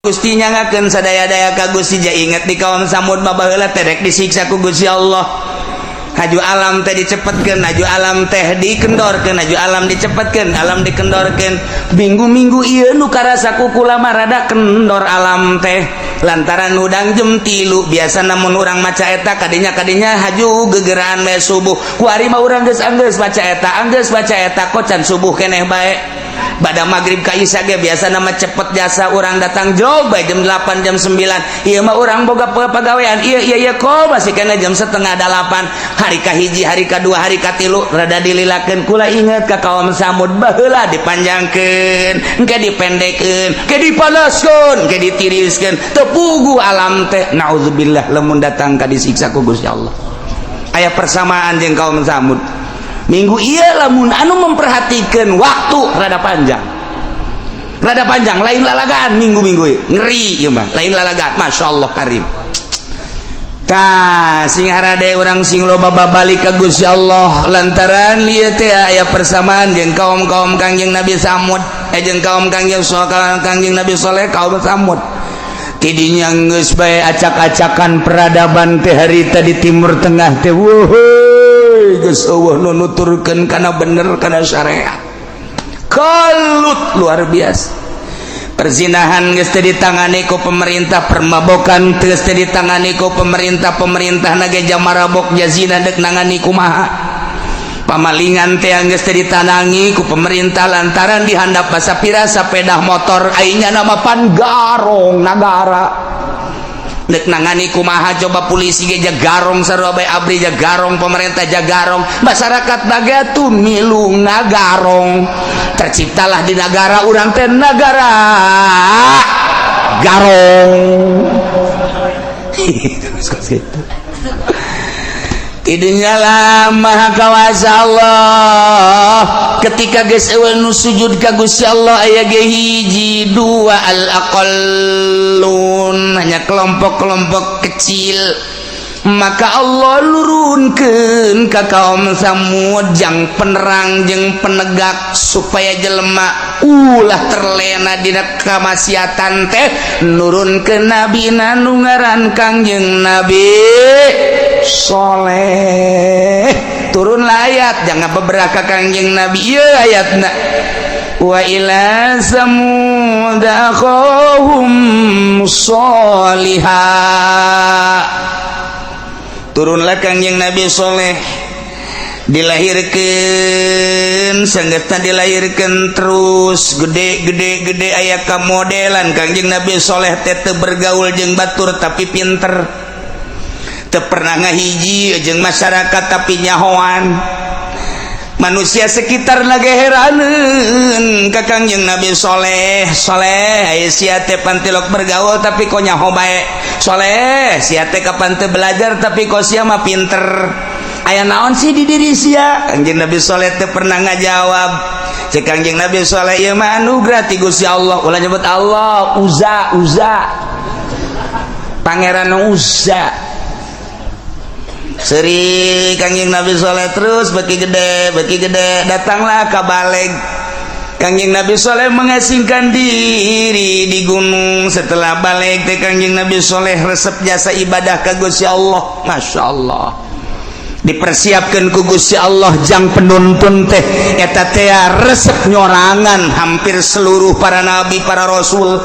Gusti nyangakeun sadaya-daya ka Gusti. Ja inget di kaum Samud mah baheula teh rek disiksa ku Gusti Allah. Haju alam teh dicepetkeun, haju alam teh dikendorkeun, haju alam dicepetkeun, alam dikendorkeun. Minggu-minggu ieu nu karasa ku kula mah rada kendor alam teh lantaran hudang jam 3. Biasa namun urang maca eta kadinya kadinya haju gegeraan bae subuh. Kuari mah urang geus anggeus maca eta, anggeus baca eta kok can subuh keneh bae. Pada maghrib ka isya ge biasa nama cepet jasa orang datang jauh bae jam 8, jam 9. Ieu mah urang boga pagawean ieu ieu ieu kok masih kena jam 7.30. Hari kahiji, hari kadua, hari katilu rada dililakeun. Kula inget ka kaum Samud baheula dipanjangkeun, engke dipendekkeun, engke dipanaskeun, engke ditiriskeun, teu puguh alam teh. Naudzubillah lamun datang ka disiksa ku Gusti Allah. Aya persamaan jeung kaum Samud. Minggu iya lamun anu memperhatikan waktu rada panjang, rada panjang, lain lalagaan. Minggu-minggu ngeri ieu mah, lain lalagaan. Masya Allah karim. Tah, sing harade urang sing loba babalik ka Gusti Allah lantaran ieu teh aya persamaan jeung kaum-kaum Kangjeng Nabi Samud, eh, jeung kaum Kangjeng Kangjeng Nabi Soleh, kaum Samud. Tidinya geus bae acak-acakan peradaban teh harita di Timur Tengah teh. Wuhuy, geus eueuh nu nuturkeun kana bener, kana syariat. Kalut luar biasa. Perzinahan geus teu ditangani ku pemerintah, permabokan geus teu ditangani ku pemerintah, pemerintah nage jamarabok jazina dek nangani kumaha. Pamalingan teh geus teu ditanangi ku pemerintah lantaran dihandap basapira sepeda motor aingnya nama pan garong nagara. Dek nangani kumaha coba? Polisi ge garong sarua bae, ABRI ja garong, pemerintah ja garong, masyarakat bagatu milu ngagarong. Terciptalah di negara urang teh negara garong gitu. Tidinya maha kawasa Allah. Ketika geus eueuh nu sujud ka Gusti Allah, aya ge hiji dua, al aqallun, hanya kelompok-kelompok kecil. Maka Allah nurunkeun ka kaum Samud jang penerang jeung penegak supaya jelema ulah terlena dina kamaksiatan teh, nurunkeun nabi nu ngaran Kangjeng Nabi Soleh. Turunlah ayat jangan beberapa Kangjeng Nabi. Ieu ayatna, wa ila samud akhahum sholihah. Turunlah Kangjeng Nabi Soleh, dilahirkan sanggeta, dilahirkan terus gede gede gede. Aya kamodelan Kangjeng Nabi Soleh teh teu bergaul jeung batur tapi pinter, teu pernah ngahiji jeung masyarakat tapi nyahoan. Manusia sekitar lagi heraneun ka Kangjeng Nabi Soleh. Soleh, aya sia teh pantilok bergaul tapi kok nyaho bae. Soleh, sia teh kapan teu belajar tapi kok sia mah pinter, aya naon sih di diri sia? Kangjeng Nabi Soleh teh pernah ngajawab. Cek Kangjeng Nabi Soleh, ieu mah anugerah ti Gusti Allah. Ulah nyebut Allah, Uza, Uza, Pangeran Uza. Seri Kangjeng Nabi Soleh terus beki gede, beki gede, datanglah ke baleg. Kangjeng Nabi Soleh mengasingkan diri di gunung. Setelah balik teh Kangjeng Nabi Soleh resep jasa ibadah ka Gusti Allah. Masya Allah, dipersiapkan ku Gusti Allah jang penuntun teh eta teh resep nyorangan hampir seluruh para nabi, para rasul,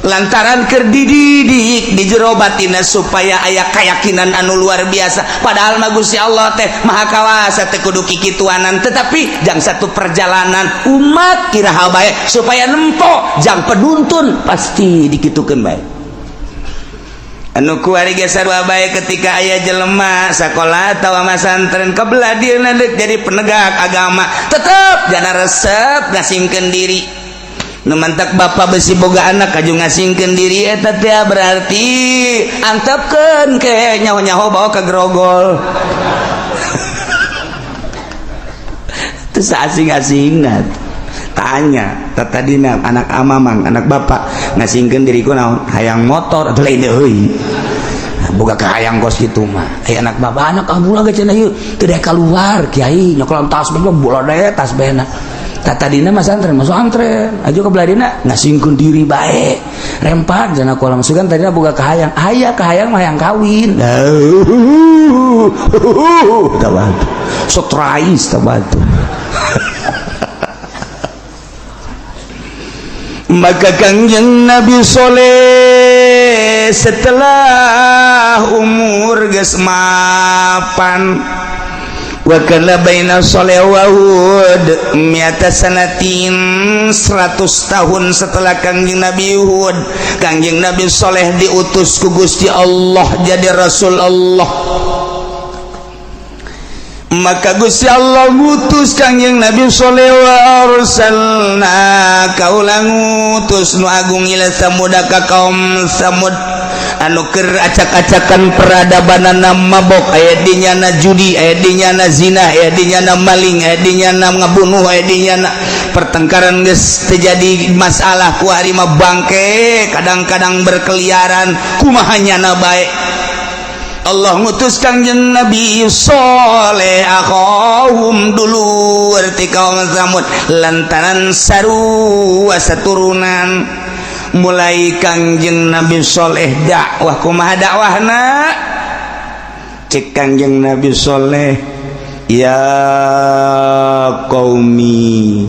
lantaran keur dididik di jero batinna supaya aya keyakinan anu luar biasa. Padahal mah Gusti Allah teh maha kawasa, teh kudu kikituanan, tetapi jang satu perjalanan umat kira bae supaya nempo jang penuntun pasti dikitukeun bae. Anu kuari ge sarua bae, ketika aya jelema sakola atawa masantren kebelah dia jadi penegak agama, tetep jana resep ngasingkeun diri. Nu mantak bapak besi boga anak kaju ngasingkeun diri eta teh berarti antepkeun ke nyaho-nyaho bawa ke grogol. Terus asing-asingna tanya tadina anak amamang, anak bapak ngasingkeun diri ku naon? Hayang motor atau lain deui boga kahayang kos kitu mah. Aya anak bapak, anak kamu lagi cenah ieu teu dek keluar, kiai nyokolan tasbih bola deh tasbihna. Tah, tadina masantren, masuk antren aja ke beladina, ngasingkeun diri bae, rempat jana kolam sugan. Tadina boga kahayang, aya kahayang mah hayang kawin. Tabatu sotrais tabatu. Maka Kangjeng Nabi Soleh setelah umur geus mapan, wa kana baina Soleh wa Hud mi'ata sanatin, 100 tahun setelah Kangjeng Nabi Hud, Kangjeng Nabi Soleh diutus ku Gusti Allah jadi Rasul Allah. Maka Gusti Allah ngutus Kangjeng Nabi Soleh, wa arsalna, kaula ngutus nu agung, ila samuda, ka kaum Samud anu keur acak-acakan peradabanana, mabok aya dinyana, judi aya dinyana, zina aya dinyana, maling aya dinyana, ngabunuh aya dinyana, pertengkaran geus terjadi masalah. Kuari mah bangke, kadang-kadang berkeliaran, kumaha nyana bae. Allah ngutus Kangjeng Nabi Soleh akhahum, dulur ti kaum Samud, lantaran sarua saturunan. Mulai Kangjeng Nabi Soleh dakwah. Kumaha dakwahna? Cek Kangjeng Nabi Soleh, "Ya qaumi,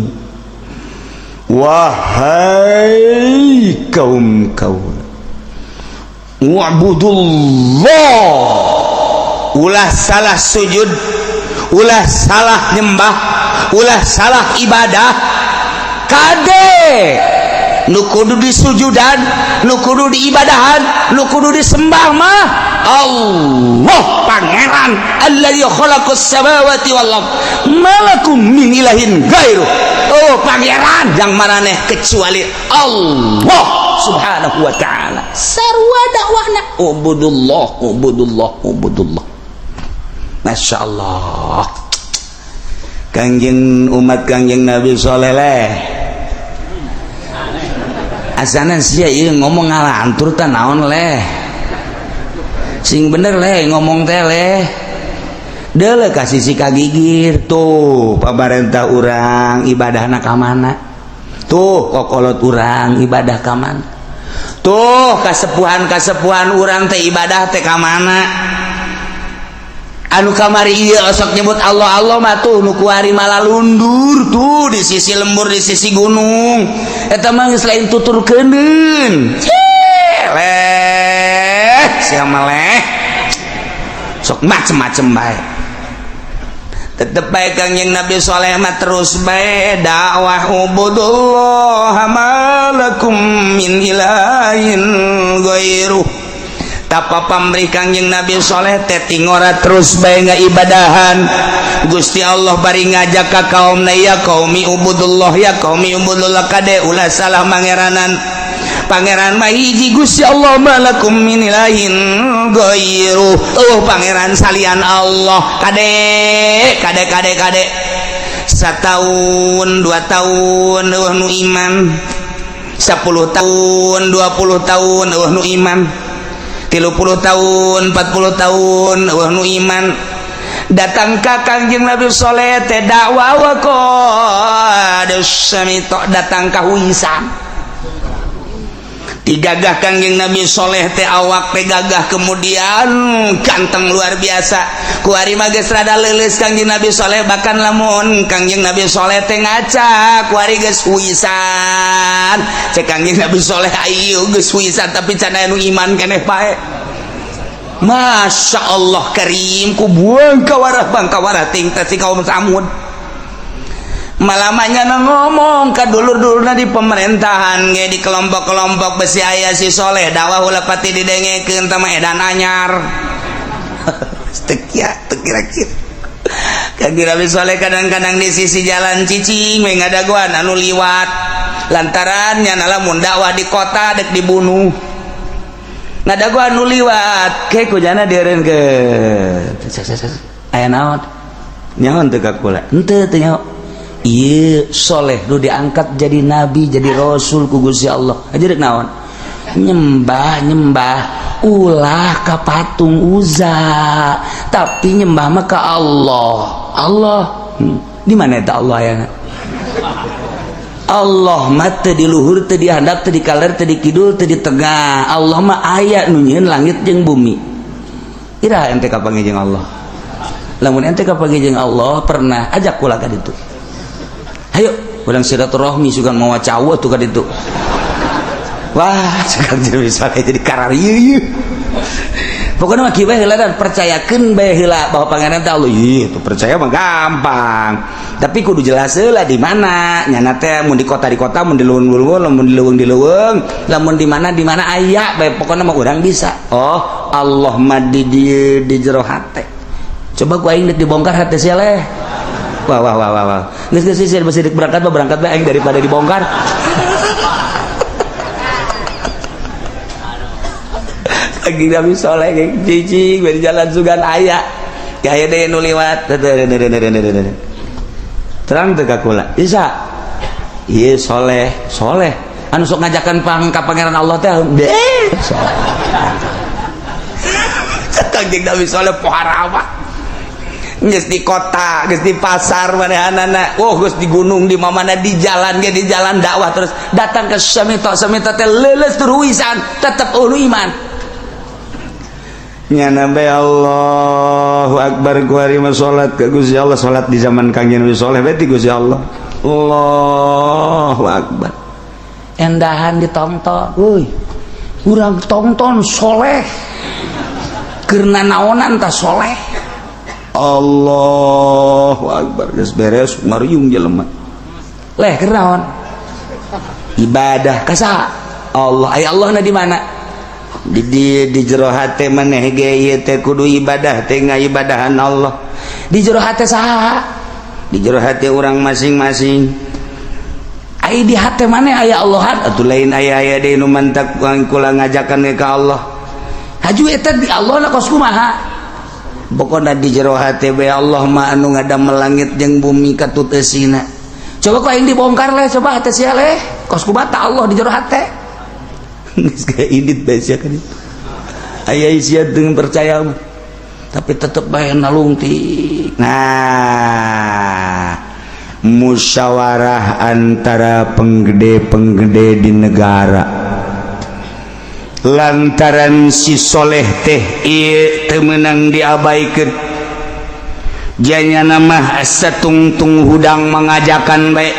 wahai kaum kaum, wa'budullah, ulah salah sujud, ulah salah nyembah, ulah salah ibadah. Kade, nu kudu disujudan, nu kudu diibadahan, nu kudu disembah mah Allah, pangeran alladzi khalaqas samawati wal ard, malakum min ilahin ghairu." Oh, pangeran yang maraneh kecuali Allah Subhanahu wa Ta'ala. Sarua dakwahna, ubudullah, ubudullah, ubudullah. Masya Allah, Kangjeng, umat Kangjeng Nabi Soleh asana sia ieu ngomong ngalantur tah naon leh? Sing bener leh ngomong teh leh. Deuleu ka sisi kagigir tuh, pamarentah urang ibadahna ka mana tuh? Kokolot urang ibadah ka mana tuh? Kasepuhan kasepuhan urang teh ibadah teh ka mana? Anu kamari ieu osok nyebut Allah Allah mah tuh, nu kuari malah lundur tuh di sisi lembur, di sisi gunung. Eta mah geus lain tuturkeuneun leh. Sia mah leh, sok macem-macem bae. Tetep bae Kangjeng Nabi Soleh mah terus bae dakwah, ubudullah malakum min ilahin ghairuh. Tapa pamrih Kangjeng Nabi Soleh teh tingora terus bae ibadahan Gusti Allah, bari ngajak ka kaumna, ya qaumi ubudullah, ya qaumi ubudullah. Kade, ulah salah mangeranan, pangeran mah hiji, Gusti Allah, malakum min ilahin ghairuh, oh pangeran salian Allah. Kade, kade, kade, kade, setahun 2 tahun euweuh nu iman, 10 tahun, 20 tahun euweuh nu iman, 30 tahun, 40 tahun euweuh nu iman. Datang ka Kangjeng Nabi Soleh teh dakwah, wa qad datang ka huisan, digagah Kangjeng Nabi Soleh teh, awak teh gagah, kemudian ganteng luar biasa. Kuari mah geus rada leuleus Kangjeng Nabi Soleh, bahkan lamun Kangjeng Nabi Soleh teh ngaca, kuari geus huisan. Cek Kangjeng Nabi Soleh, ayo geus huisan tapi can aya nu iman keneh pae. Masya Allah karim, ku buang kawarah bang kawarah ting teh si kaum Samud malamanya ngomong ke dulur-dulurna di pemerintahan ge, di kelompok-kelompok, besi aya si Soleh dakwah ulah pati didengekeun, tah mah edan anyar. Teu teu kira-kira. Kangjeng Nabi Soleh kadang-kadang di sisi jalan cicing we ngadagoan anu liwat, lantaran nya lamun dakwah di kota dek dibunuh. Ngadagoan anu liwat ke ku jana dieureun ke, aya naon nyaho teu ka kula? Henteu, teu nyaho. Ieu Soleh nu diangkat jadi nabi, jadi rasul ku Gusti Allah. Aja rek naon? Nyembah, nyembah ulah ka patung Uza, tapi nyembah mah ka Allah. Allah, Di mana eta Allah ya? Allah mah teu di luhur, teu di handap, teu di kaler, teu di kidul, teu di tengah. Allah mah aya nu nyieun langit jeung bumi. Iraha ente kapanggih jeung Allah? Lamun ente kapanggih jeung Allah, pernah ajak kula ka ditu. Hayo urang silaturahmi, sugan mawa cau atuh ka ditu. Wah, sekarang jadi bisa jadi kararieu. Pokoknya mah kieu heula dan percayakeun bae heula bahwa Pangeran teh Allah. Ih, itu percaya mah gampang. Tapi kudu jelas heula di mana. Nyana teh mun di kota di kota, mun di leuweung-leuweung, mun di leuweung di leuweung, lamun di mana di mana aya bae, pokoknya mah urang bisa. Oh, Allah mah di dieu, di jero hate. Coba ku aing dibongkar hate sia leh. Wah wah wah wah wah. Geus geus sih, masih berangkat mah berangkat bae aing daripada dibongkar. Lagi Nabi Soleh cicing di jalan, sugan aya gaya deh nu liwat, terang teu ka kula bisa ieu soleh soleh anu sok ngajakan pang ka Pangeran Allah teh deh soleh. Kanjeng Nabi Soleh pohara apa geus di kota, geus di pasar manehanana, oh geus di gunung, di mana, di jalan ge, di jalan dakwah terus. Datang ke Semito, Semito teh leuleus turuisan tetep ulu iman. Nyana bae Allahu Akbar, kuari mah salat ke Gusti Allah, salat di zaman Kangjeng Nabi Soleh bae ti Gusti Allah. Allahu Akbar, endahan ditonton, euy, urang tonton soleh keur naonan tah soleh. Allahu Akbar, geus beres mariung jelema leh, keur naon? Ibadah ka saha? Allah. Aya Allah na di mana? Di jero hate maneh ge ieu teh kudu ibadah teh ngaibadahan Allah. Di jero hate saha? Di jero hate urang masing-masing. Ai di hate maneh aya Allah atuh lain aya aya deui nu mantak kula ngajakan ka Allah. Haju eta di Allah na kos kumaha? Pokona di jero hate bae Allah mah anu ngadamel langit jeung bumi katut eusina. Coba ku aing dibongkar leh, coba hate sia leh, kos kumaha Allah di jero hate? Geus kayak indit bae sia kan itu. Aya sia dengan percaya mah. Tapi tetep bae nalungtik. Nah, musyawarah antara penggede-penggede di negara lantaran si soleh teh ieu teu meunang diabaikeun. Janya mah satungtung hudang mengajakan bae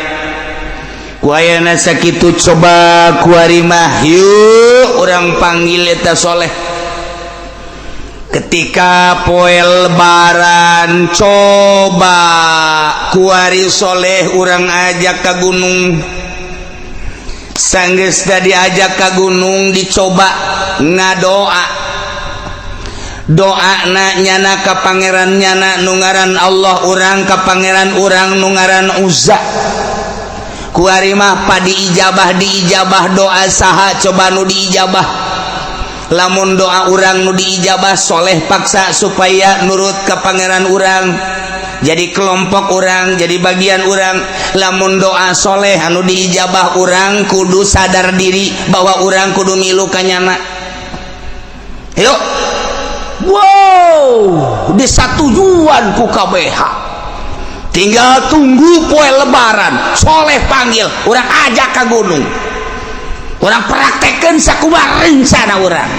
ku ayana sakitu. Coba kuari mah yuk urang panggil eta soleh ketika poe Lebaran. Coba kuari soleh urang ajak ke gunung. Sanggeus diajak ke gunung, dicoba ngadoa. Doa na nyana ka pangeran nyana nu ngaran Allah, urang ka pangeran urang nu ngaran Uzza. Kuari mah pa diijabah, diijabah doa saha coba nu diijabah? Lamun doa urang nu diijabah, soleh paksa supaya nurut ke pangeran urang, jadi kelompok urang, jadi bagian urang. Lamun doa soleh anu diijabah, urang kudu sadar diri bahwa urang kudu milu kanyana. Yuk, wow, disatujuan ku KBH, tinggal tunggu poe Lebaran. Soleh panggil, urang ajak ke gunung, urang praktekkan sakumaha rencana urang.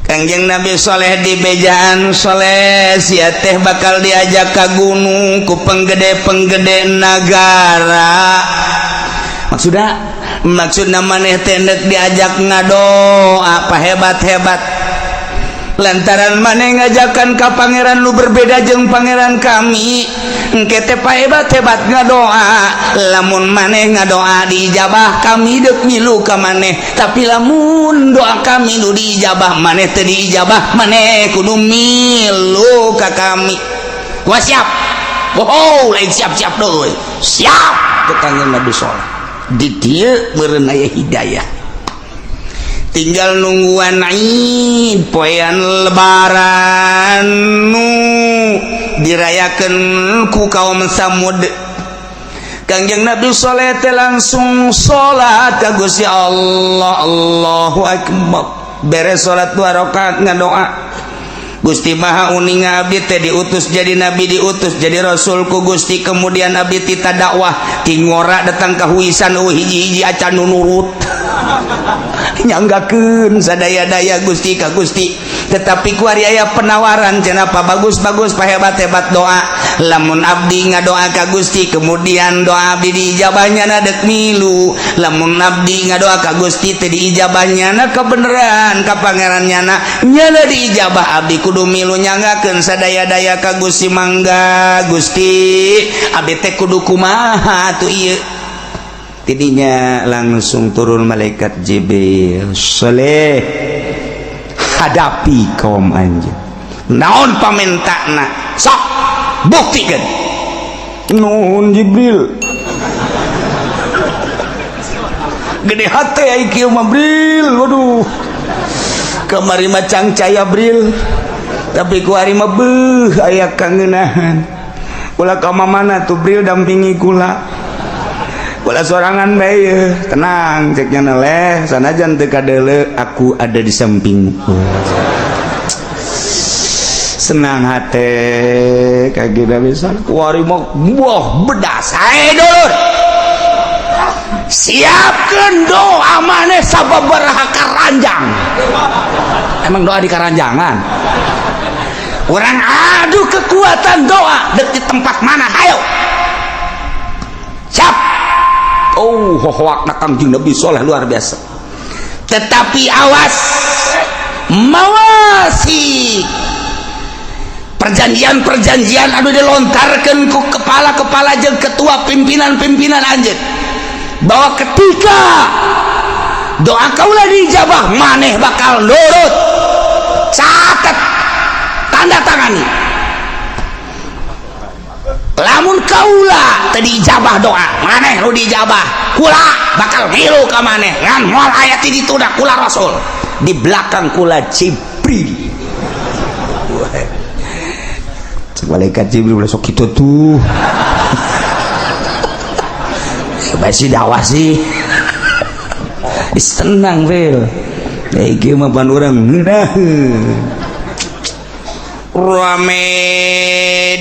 Kangjeng Nabi Soleh di bejaan, "Soleh, sia teh bakal diajak ke gunung ku penggede-penggede nagara. Maksudnya, maksudna maneh teh diajak ngadoa apa hebat-hebat lantaran maneh ngajakan ka pangeran lu berbeda jeung pangeran kami. Engke teh hebat-hebat ngadoa, lamun maneh ngadoa diijabah, kami dek milu ka maneh. Tapi lamun doa kami nu diijabah, maneh teu diijabah, maneh kudu milu ka kami. Wah, siap." "Oh, lain siap-siap deui, siap." Kangjeng Nabi Soleh di dieu meureun aya hidayah, tinggal nungguan Id poean Lebaran nu dirayakan ku kaum Samud. Kangjeng Nabi Soleh teh langsung salat ka Gusti Allah. Allahu Akbar. Beres salat dua rakaat, ngadoa. Gusti Maha uninga, abdi teh diutus jadi nabi, diutus jadi rasul ku Gusti. Kemudian abdi tita dakwah ti ngora datang ka Huisan, hiji-hiji acan nu nurut. Nyanggakeun sadaya-daya Gusti ka Gusti, tetapi kuari aya penawaran cenah. Bagus-bagus, pahebat-hebat doa. Lamun abdi ngadoa ka Gusti, kemudian doa abdi diijabahnya, dek milu. Lamun abdi ngadoa ka Gusti teu diijabahnya na, kebenaran ka pangeran nyana, nyana diijabah, abdi kudu milu. Nyanggakeun sadaya-daya ka Gusti. Mangga Gusti, abdi teh kudu kumaha tuh ieu? Tidinya langsung turun malaikat Jibril. "Soleh, hadapi kaum anjeun. Naon pamentana? Sok buktikan." "Nuhun, Jibril." Gede hati ai kieu mah, Bril. Waduh, kamari mah cangcaya, Bril, tapi ku ari mah beuh aya kangenahan. Ulah ka mana tuh, Bril, dampingi kula. Kula sorangan bae. Tenang, cek nya leh, sanajan teu kadeuleu, aku ada di sampingmu. Senang hati kayak bisa. Kuari mah buah bedas. Hai dulur, siapkan doa maneh sababaraha karanjang. Emang doa di karanjangan? Orang adu kekuatan doa dek di tempat mana? Ayo, siap. Oh, hohoak Kangjeng Nabi Soleh luar biasa. Tetapi awas, mawasi perjanjian-perjanjian anu dilontarkan ku kepala-kepala jeung ketua pimpinan-pimpinan anjeun bahwa ketika doa kaula diijabah, maneh bakal nurut, catat, tanda tangani. Lamun kaula tadi ijabah doa maneh, nu diijabah, kula bakal milu ka maneh, ngan moal aya ti ditu da kula rasul, di belakang kula Jibril. Cek malaikat Jibril, "Ulah sok kitu tuh." Coba sih dakwah sih. Is tenang, Wil. Iki mah pan urang ngeunaheun. Rame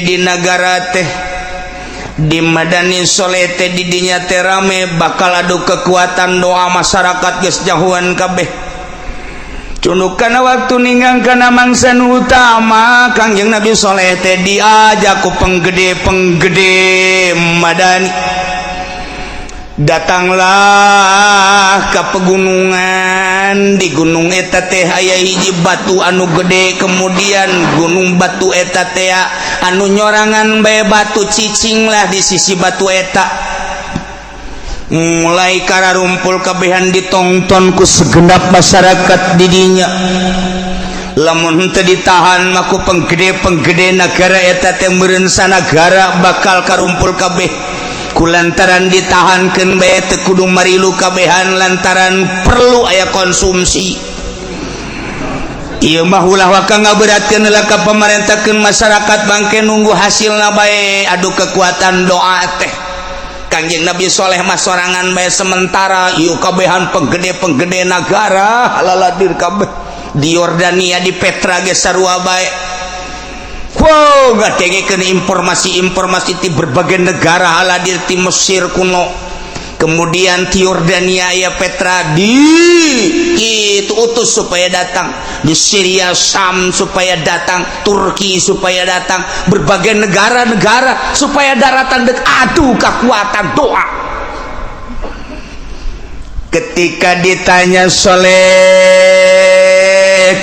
di negara teh, di Madani Soleh teh, di dinya teh rame bakal adu kekuatan doa masyarakat, geus jahuan kabeh. Cunduk kana waktu ninggang kana mangsa nu utama, Kangjeng Nabi Soleh teh diajak ku penggede-penggede Madani. Datanglah ke pegunungan. Di gunung eta teh aya hiji batu anu gede. Kemudian gunung batu eta teh anu nyorangan bae batu, cicinglah di sisi batu eta. Mulai kararumpul kabehan, ditongton ku segenap masyarakat didinya. Lamun teu ditahan maku penggede-penggede negara eta teh, meureun sanagara bakal karumpul kabeh. Kulantaran ditahankeun bae, teu kudu marilu kabehan, lantaran perlu aya konsumsi. Ieu mah ulah waka ngaberatkeun heula ka pamarentahkeun masyarakat, bangke nunggu hasilna bae. Adu kekuatan doa teh, Kangjeng Nabi Soleh mah sorangan bae, sementara ieu kabehan penggede-penggede nagara laladir kabeh. Di Yordania, di Petra ge sarua bae. Wow, ngadengekeun informasi-informasi di berbagai negara, haladir ti Mesir kuno, kemudian ti Yordania ya, Petra di itu utus supaya datang, di Syria, Sam supaya datang, Turki supaya datang, berbagai negara-negara supaya daratan dek adu kekuatan doa. Ketika ditanya, "Soleh,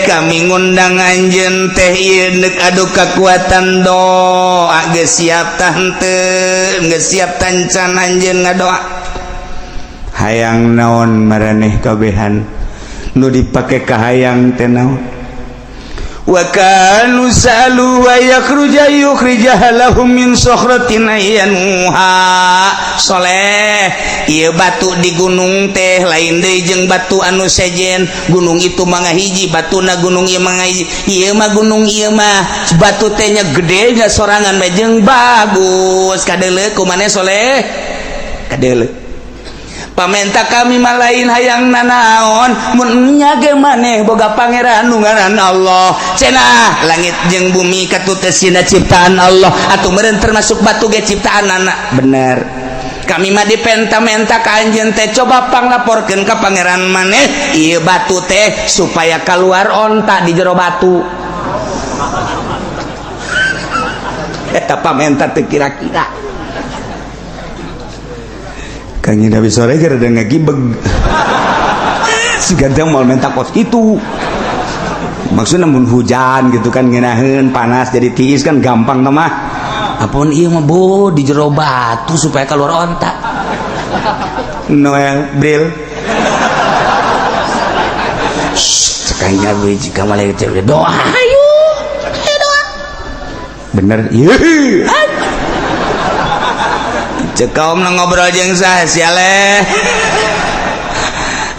kami ngundang anjeun teh ieu deuk adu kekuatan doa, geus siap tah henteu? Geus siap tancan anjeun ngadoa? Hayang naon maraneh kabehan? Nu dipake kahayang teh naon?" Wa kanu salu wa yakhruja yukhrijaha lahum min sokhratin ayanuha. "Soleh, ieu batu di gunung teh lain deui jeung batu anu sejen. Gunung itu mah hiji batuna, gunung ieu mah hiji. Ieu mah gunung ieu mah batu teh nya gede nya sorangan bae jeung bagus. Kadeuleu ku maneh, Soleh, kadeuleu." Pamenta kami mah lain hayang nanaon, mun nya ge maneh boga pangeran nu ngaran Allah. Cenah langit jeung bumi katutesina ciptaan Allah, atuh meureun termasuk batu ge ciptaan anak. Bener. Kami mah dipenta-menta ka anjeun teh, coba panglaporkeun ka pangeran maneh ieu batu teh supaya keluar onta di jero batu. Eta pamenta teu kira-kira. Kanjeng Nabi sore gara ada ngagibeg. Siga teh moal menta kos kitu. Maksudnya mun hujan gitu kan ngeunaheun panas jadi tiis kan gampang tah mah. Apun ieu mah bo di jero batu supaya keluar onta. Noel Bril. Shh, cek aing Nabi jika malaikat doa ayo. Ayo doa. Bener. Ieu. Cek kaum ngobrol jeung saha sialeh.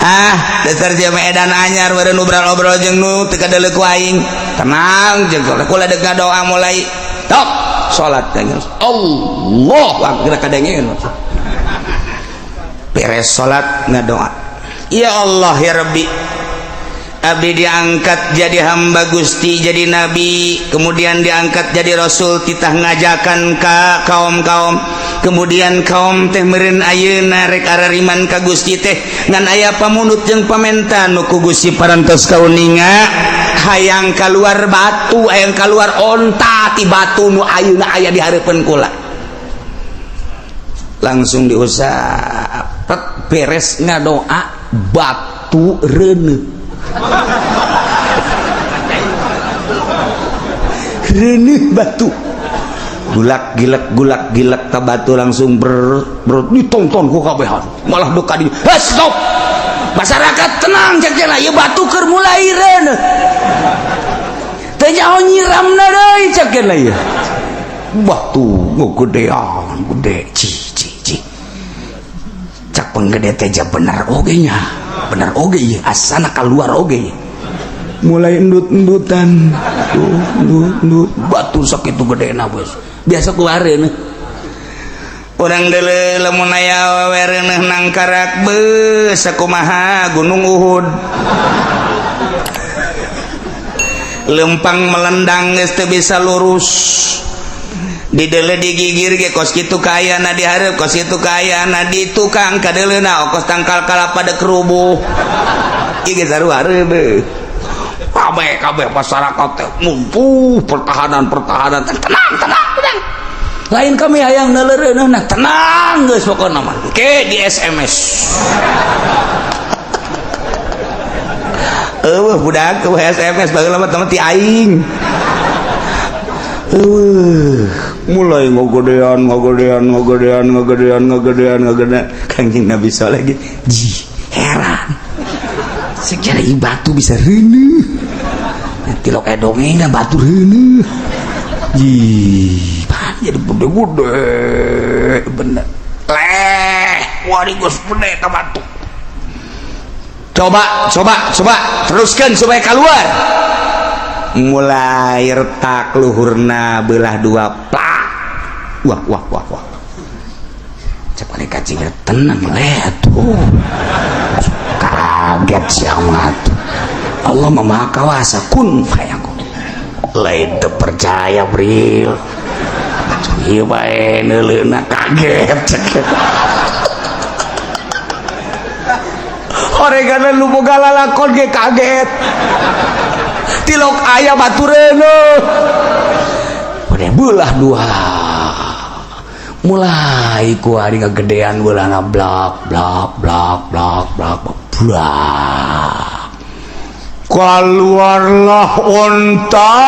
Ah, dasar sia mah edan anyar meureun obrol-obrol jeung nu teu kadeuleu ku aing. Tenang jeung kula deuk ngadoa mulai. Tok, salat kanjeng. Allahu akbar kadengeun. Beres salat ngadoa. Ya Allah ya Rabbi. Abdi diangkat jadi hamba Gusti, jadi nabi, kemudian diangkat jadi rasul, titah ngajakan ka kaum-kaum, kemudian kaum teh meureun ayeuna rek arariman ka Gusti teh ngan aya pamunut jeung pamenta nu ku Gusti parantos kauninga, hayang kaluar batu, hayang kaluar onta ti batu nu ayeuna aya di hareupeun kula. Langsung diusap, beres ngadoa batu reuneuh. Reuneuh batu gulak gilek gulak gilek ta batu langsung ber, ber ditonton ku kabehan malah duka di hey, stop masyarakat tenang cek cenah ieu batu keur mulai reuneuh teu nyaho nyiramna deui cek cenah ieu batu gedean gede ci ci ci cak penggede teh bener oge nya bener oge ieu asana keluar oge mulai endut-endutan tuh endut endut batu sakitu gedena bos biasa keluareun urang deuleu lamun aya awewe reuneuh nangkarak beus sakumaha Gunung Uhud lempang melendang geus teu bisa lurus di deuleu digigir ge kos kitu kaayana di hareup kos kitu kaayana di tukang kadeuleuna kos tangkal kalapa deuk rubuh ieu ge sarua reuneuh kabeh kabeh masyarakat teh ngumpul pertahanan pertahanan tenang tenang tenang lain kami hayang neuleureuneuh nah tenang geus pokona mah ke di SMS eueuh budak eueuh SMS baheula mah teman ti aing eueuh mulai ngogodean ngogodean ngogodean ngogodean ngogodean ngogodean Kangjeng Nabi saleh ge ji heran secara batu bisa reuneuh tilok edongengna batu reuneuh ji pan jadi gede-gede bener leh wari geus gede ka batu coba coba coba teruskan supaya keluar mulai retak luhurna belah dua plak wah wah wah wah cek malaikat Jibril tenang leh tuh kaget siamat Allah Maha Kawasa kun fayakun lain teu percaya Bril ieu bae neuleuna kaget cek oregana nu boga lalakon ge kaget tilok aya batu reuneuh udah belah dua mulai ku hari ngagedean beulahna blak blak blak blak blak blak keluarlah onta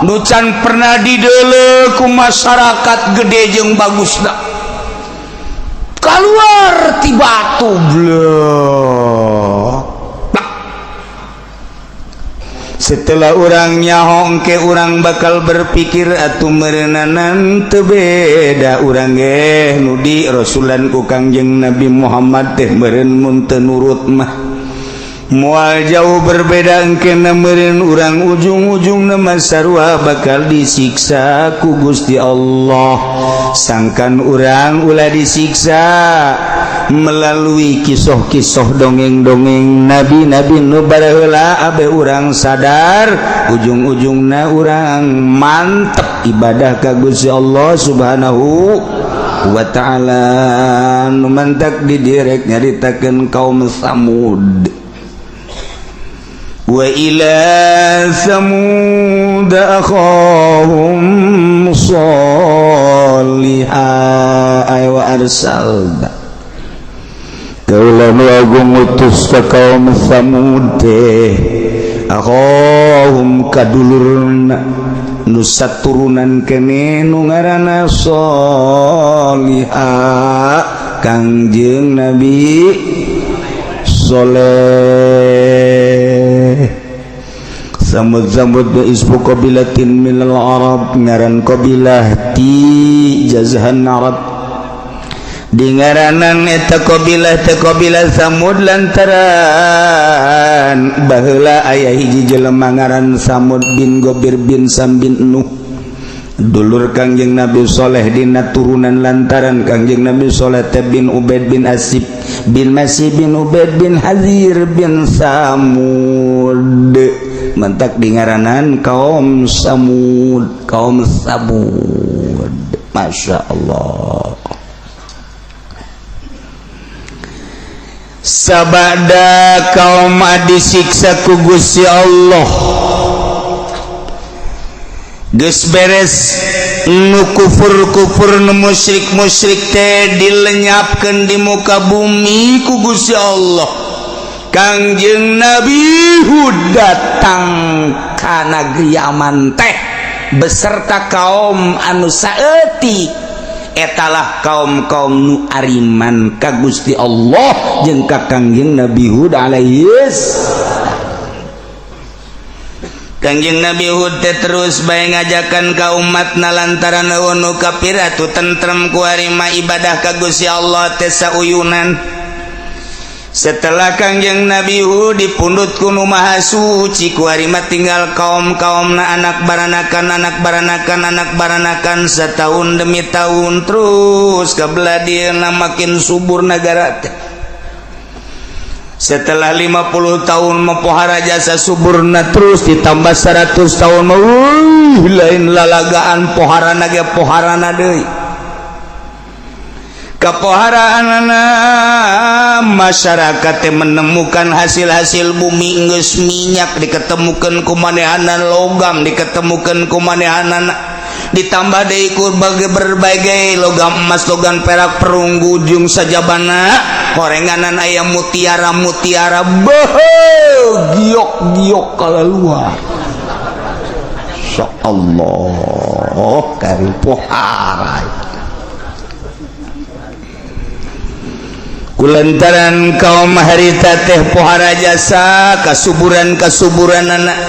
nu can pernah dideuleu ku masyarakat gede jeung bagusna keluar ti batu blak. Setelah urang nyaho engke urang bakal berpikir atuh meureunana teu beda urang ge nu di rasulan ku Kangjeng Nabi Muhammad teh meureun mun teu nurut mah moal jauh berbeda engke meureun urang ujung-ujungna mah sarua bakal disiksa ku Gusti Allah sangkan urang ulah disiksa Melalui kisah-kisah, dongeng-dongeng nabi-nabi nu baheula, abe urang sadar, ujung-ujungna urang mantep ibadah ka Gusti Allah Subhanahu wa Ta'ala. Nu mantak didirek nyaritakeun kaum Samud. وإلى ثمود أخاهم صالحا أي وأرسلنا kaula nu agung ngutus ka kaum Samud teh أخاهم kadulurna nu saturunan kene nu ngaranna Solihah, Kangjeng Nabi Soleh. Samud, Samud اسم قبيلة من العرب, ngaran qabilah ti jazahan Arab. Di ngaranan eta qabilah teh qabilah Samud lantaran baheula aya hiji jelema ngaran Samud bin Gobir bin Sam bin Nuh, dulur Kangjeng Nabi Soleh dina turunan, lantaran Kangjeng Nabi Soleh teh bin Ubaid bin Asib bin Masih bin Ubaid bin Hazir bin Samud. Mantak di ngaranan kaum Samud, kaum Samud. Masya Allah. Sabada kaum disiksa ku Gusti Allah, geus beres, nu kufur-kufur, nu musyrik-musyrik teh dilenyapkeun di muka bumi ku Gusti Allah. Kangjeng Nabi Hud datang ka negeri Yaman teh beserta kaum anu saeutik. Etalah kaum-kaum nu ariman ka Gusti Allah jeung ka Kangjeng Nabi Hud alaihi. Kangjeng Nabi Hud teh terus bae ngajakan ka umatna lantaran nu kafir atuh tentrem ku harima ibadah ka Gusti Allah teh sauyunan. Setelah Kangjeng Nabi Hud dipundut ku Nu Maha Suci, ku harima tinggal kaum-kaumna, anak baranakan, anak baranakan, anak baranakan, setahun demi tahun terus kebelah makin subur negara teh. Setelah 50 tahun mempohara jasa suburna, terus ditambah 100 tahun, lain lalagaan poharana ge, poharana deui kepoharaan. Masyarakat menemukan hasil-hasil bumi, geus minyak diketemukan kumanehanan, logam diketemukan kumanehanan, ditambah deui ku berbagai logam, emas, logam perak, perunggu jeung sajabana. Horenganan aya mutiara mutiara, giok giok kalau luar. Allah kari pohara kulantaran kaum harita teh pohara jasa kasuburan kasuburan anak,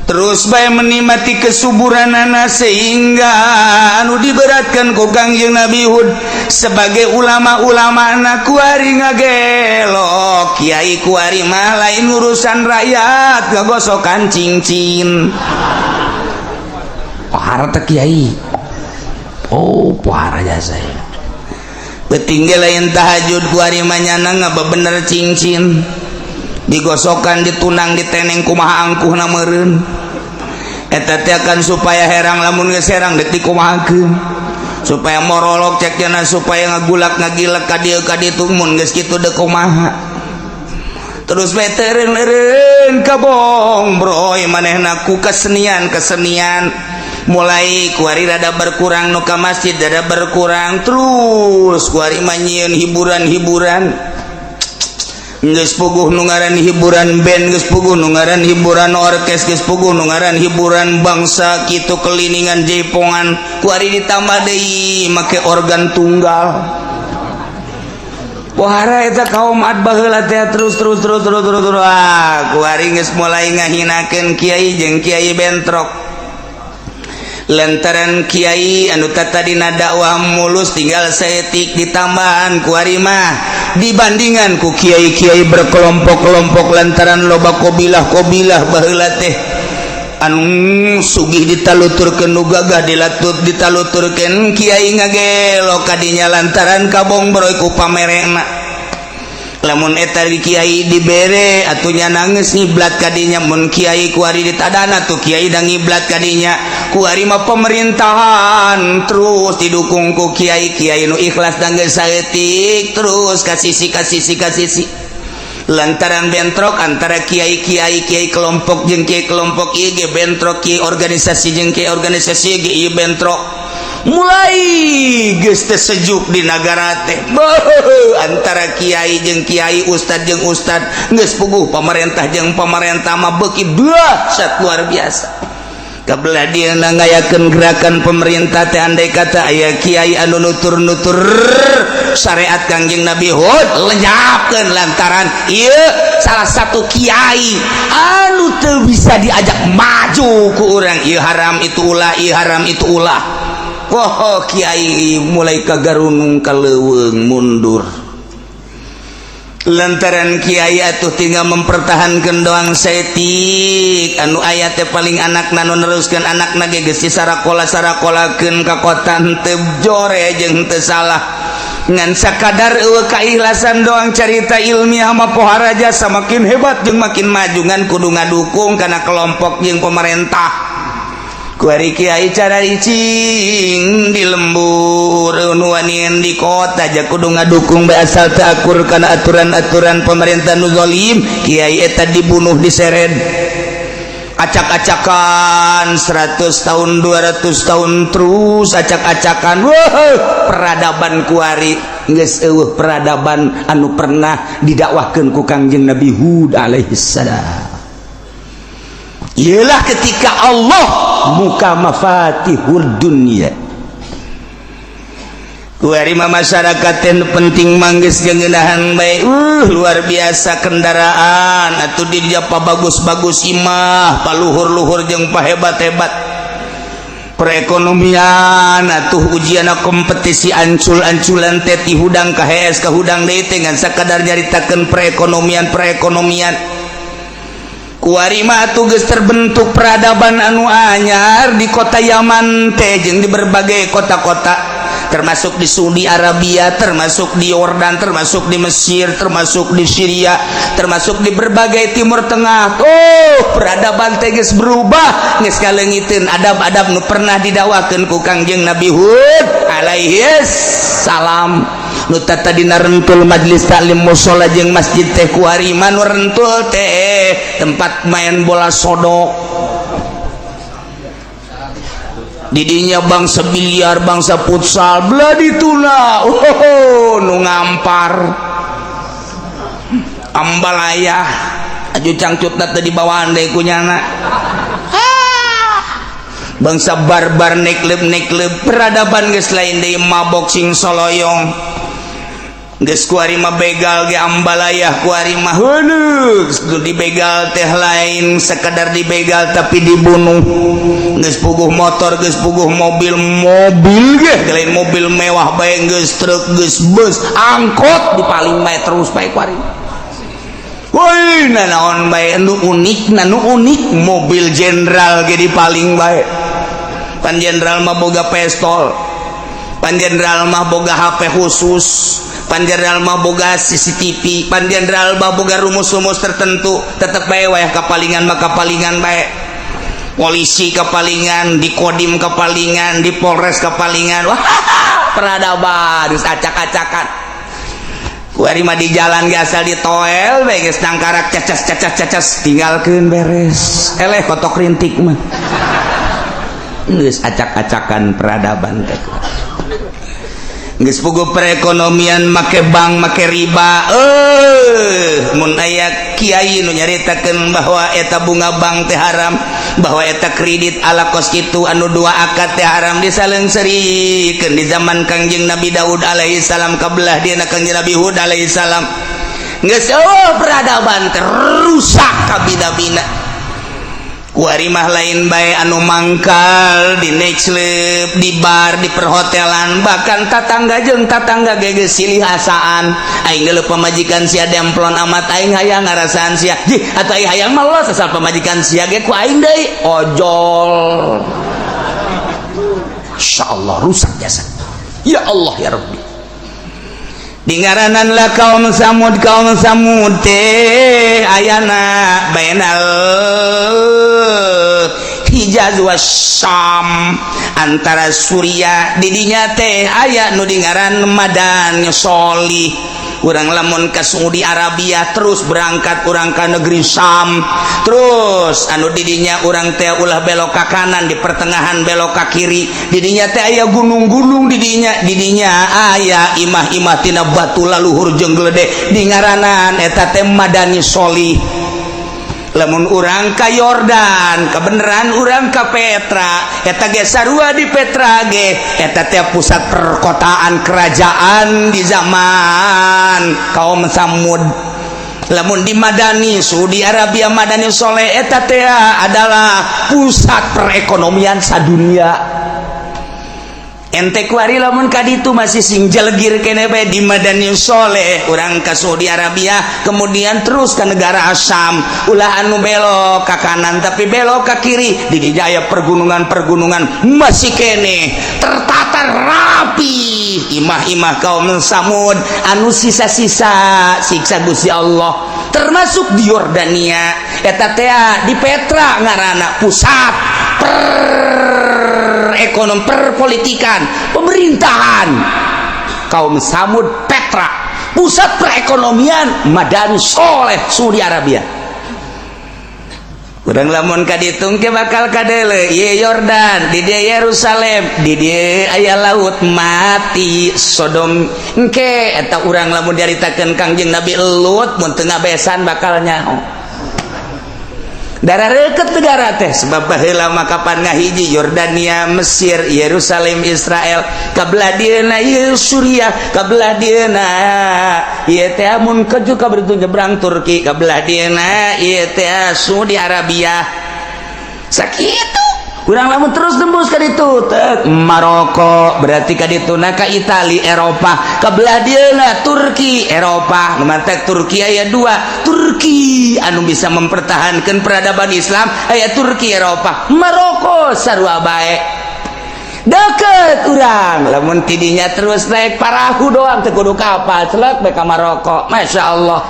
terus bae menikmati kesuburan anak, sehingga anu diberatkan ku Kangjeng Nabi Hud sebagai ulama-ulama anak kuari ngagelo kiai kuari mah lain urusan rakyat, ngagosokan cincin. Pohara teh kiai, oh, pohara jasa ya. Petinggi lain tahajud, kuari mah nyana ngabebener cincin digosokan, ditunang, diteneng, kumaha angkuhna meureun eta teh akan supaya herang. Lamun geus herang detik kumahakeun supaya morolok cekna, supaya ngagulak ngagilek ka dieu ka ditu. Mun geus kitu deuk kumaha? Terus bae teureun kabong broy manehna ku kesenian kesenian. Mulai kuari rada berkurang nu ka masjid, rada berkurang. Terus kuari mah nyieun hiburan-hiburan. Geus puguh nu ngaran hiburan band, geus puguh nu ngaran hiburan orkes, geus puguh nu ngaran hiburan bangsa kitu, keliningan, jaipongan. Kuari ditambah deui make organ tunggal. Pohara eta kaum Ad baheula teh. Terus terus terus terus terus terus, ah, kuari geus mulai ngahinakeun kiai jeung kiai bentrok lantaran kiai anu tadina dakwah mulus tinggal saeutik ditambahan kuari mah dibandingan ku kiai-kiai berkelompok-kelompok lantaran loba kobilah-kobilah baheula teh. Anu sugih ditaluturkeun, nu gagah dilatut ditaluturkeun. Kiai ngagelo kadinya lantaran kabongbroy ku pamerena. Lamun eta di kiai dibere atuh nya nangis, ngiblat kadinya. Mun kiai kuari ditadana tuh kiai da ngiblat kadinya. Kuari mah pemerintahan terus didukung ku kiai. Kiai nu ikhlas dan geus saeutik terus kasisi, kasisi, kasisi, lantaran bentrok antara kiai kiai kiai kelompok jeung kiai kelompok ieu ge bentrok, kiai organisasi jeung kiai organisasi ge ieu bentrok. Mulai geus teu sejuk di nagara teh. Beuh, antara kiai jeung kiai, ustad jeung ustad, geus puguh pemerintah jeung pemerintah mah beuki dahsyat luar biasa. Kabelah dia ngayakeun gerakan pemerintah teh, andai kata aya kiai anu nutur-nutur syariat Kangjeng Nabi Hud, lenyapkeun, lantaran ieu salah satu kiai anu teu bisa diajak maju ku urang. Ieu haram, itu ulah, ieu haram, itu ulah. Wah, kiai mulai kagarunung ka leuweung, mundur, lantaran kiai atuh tinggal mempertahankan doang saeutik anu aya teh, paling anak nu neruskeun. Anak ge geus sarakola sarakolakeun ka kota, henteu jore jeung henteu salah, ngan sakadar eueuh kaikhlasan doang. Carita ilmiah mah pohara jasa, makin hebat jeung makin maju, ngan kudu ngadukung kana kelompok jeung pemerintah. Kuari kiai cara cicing di lembur, nu wanian di kota aja kudu ngadukung bae, asal teu akur kana aturan-aturan pemerintah nu zalim. Kiai eta dibunuh, diseret acak-acakan 100 tahun, 200 tahun, terus acak-acakan. Wah, peradaban kuari geus eueuh, peradaban anu pernah didakwahkeun ku Kangjeng Nabi Hud alaihi salam. Ialah ketika Allah muka mafatihul dunia. Kuari mah masyarakat yang penting manggis ngeunahan bae. Luar biasa, kendaraan atuh di dia bagus-bagus, imah paluhur-luhur jeung pahebat-hebat, perekonomian atuh ujian kompetisi ancul-anculan teh ti hudang ka hees ka hudang deui teh, ngan sakadar nyaritakeun perekonomian perekonomian. Kuari mah atuh geus terbentuk peradaban anu anyar di kota Yaman teh jeung di berbagai kota-kota, termasuk di Saudi Arabia, termasuk di Yordan, termasuk di Mesir, termasuk di Syria, termasuk di berbagai Timur Tengah. Oh, peradaban teh geus berubah, geus kaleungiteun adab-adab nu pernah didakwakeun ku Kangjeng Nabi Hud alaihi salam. Nu tadina rentul majlis taklim, musola jeung masjid teh, kuari mah nu rentul teh tempat main bola sodok. Didinya bangsa biliar, bangsa futsal, belah dituna. Oh, nu ngampar ambalaya aju cangcutna teh dibawaan deui ku nyana. Bangsa barbar, nekleb nekleb. Peradaban geus lain deui, mabok sing soloyong. Geus kuari mah begal ge ambalayah. Kuari mah heuneuk dibegal teh lain sekadar dibegal, tapi dibunuh. Geus puguh motor, geus puguh mobil, mobil ge lain mobil mewah bae, geus truk, geus bus, angkot dipaling bae terus bae kuari. Woi, naon bae nu unik, nu unik mobil jenderal ge dipaling bae. Pan jenderal mah boga pistol, pan jenderal mah boga HP khusus, pan jenderal mah boga CCTV, pan jenderal mah boga rumus-rumus tertentu. Tetep bae wayah kapalingan mah kapalingan bae. Polisi kepalingan, di Kodim kepalingan, di Polres kepalingan. Wah, peradaban geus acak-acakan. Kuari mah di jalan ge asal ditoel bae geus nangkarak, cacas cacas cacas, tinggalkeun, beres, eleh kotok rintik mah. Geus acak-acakan peradaban teh. Geus puguh perekonomian make bank, make riba. Mun aya kiai nu nyaritakeun bahwa eta bunga bank teh haram, bahwa eta kredit ala kos kitu anu dua akad teh haram, disalengserikeun. Di zaman Kangjeng Nabi Daud alaihi salam, kabelah dieuna Kangjeng Nabi Hud alaihi salam, geus oh, peradaban terusak kabina-bina. Kuari mah lain bae anu mangkal di nightclub, di bar, di perhotelan, bahkan tatangga jeung tatangga ge silih asaan. Aing geuleuh pamajikan sia demplon amat, aing hayang ngarasaan sia. Jih, atuh aing hayang mah los asal pamajikan sia ge ku aing deui ojol. Insyaallah rusak jasa. Ya Allah ya Rabbi. Dingaranan lah kaum Samud, kaum Samud teh ayana bainal Hijaz was Syam, antara Suriah didinya teh aya nu dingaran Madan Solih. Urang lamun ke Saudi Arabia terus berangkat urang ke negeri Syam, terus anu didinya urang teh ulah belok ke kanan, di pertengahan belok ke kiri, didinya teh aya gunung-gunung, didinya didinya aya imah-imah tina batu laluhur jeung gede, dingaranan eta teh Madani Solih. Lamun urang ka Yordan, kebenaran urang ka Petra, eta ge sarua. Di Petra ge eta teh pusat perkotaan kerajaan di zaman kaum Samud. Lamun di Madani Saudi Arabia, Madani Soleh, eta teh adalah pusat perekonomian sadunia. Ente kuari lamun ka ditu masih sing jelegir kene bae di Madani Soleh. Urang ka Saudi Arabia kemudian terus ke negara Asam, ulah anu belok ke kanan tapi belok ke kiri, di jaya pergunungan-pergunungan masih kene tertata rapi imah-imah kaum Samud anu sisa-sisa siksa Gusti Allah, termasuk di Yordania eta teh di Petra ngaranna pusat per ekonom, perpolitikan, pemerintahan kaum Samud Petra, pusat perekonomian Madani Soleh Saudi Arabia. Urang lamun ka ditu ke bakal kadele ieu Yordan, di dieu Yerusalem, di dieu aya laut mati Sodom. Engke eta urang lamun diaritakeun Kangjeng Nabi Lut mun teu ngabesan bakal nyaho. Darah reket negara teh sebab baheula mah kapan ngahiji Yordania, Mesir, Yerusalem, Israel, kabelah dieuna ieu Suriah, kabelah dieuna ieu teh mun keju ka beritu nyebrang Turki, kabelah dieuna ieu teh Saudi Arabia. Sakitu urang lamun terus tembus ka ditu tek Maroko, berarti ka ditu na ka Itali, Eropa, kabelah dieuna Turki, Eropa. Nu mantek Turki aya dua Turki anu bisa mempertahankan peradaban Islam, aya Turki Eropa, Maroko sarua bae deket. Urang lamun tidinya terus naik parahu doang teu kudu kapal, celek bae ka Maroko. Masya Allah.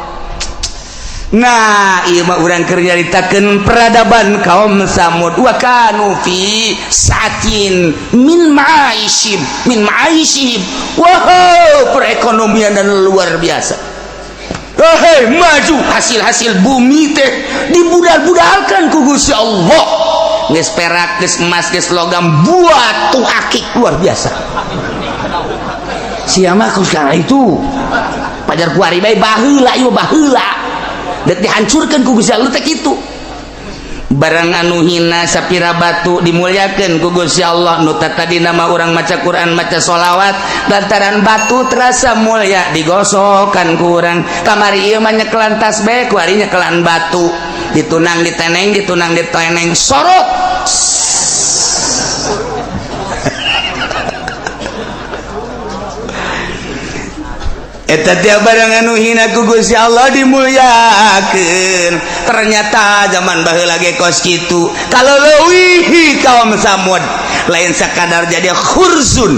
Nah, ieu mah urang keur nyaritakeun peradaban kaum Samud. Wa kanu fi sa'atin min ma'aishim min ma'aishihim. Wow, perekonomian dan luar biasa. Hei, maju hasil-hasil bumi teh dibudal-budalkan ku Gusti Allah. Geus perak, geus emas, geus logam, batu akik luar biasa. Siapa ku sekarang itu? Pajar kuari bae baheula ieu baheula. Dek dihancurkan ku Gusti Allah teh kitu. Barang anu hina sapira batu dimuliakeun ku Gusti Allah. Nu tadi nama urang maca Quran, maca sholawat, lantaran batu terasa mulia digosokan ku urang. Kamari ieu mah nyekelan tasbih, kuari nyekelan batu, ditunang diteneng, ditunang diteneng, sorot. Eta tiap barang anu hina ku Gusti Allah dimuliakeun. Ternyata zaman baheula ge kos kitu. Kalau leuwih kaum Samud lain sakadar jadi khurzun.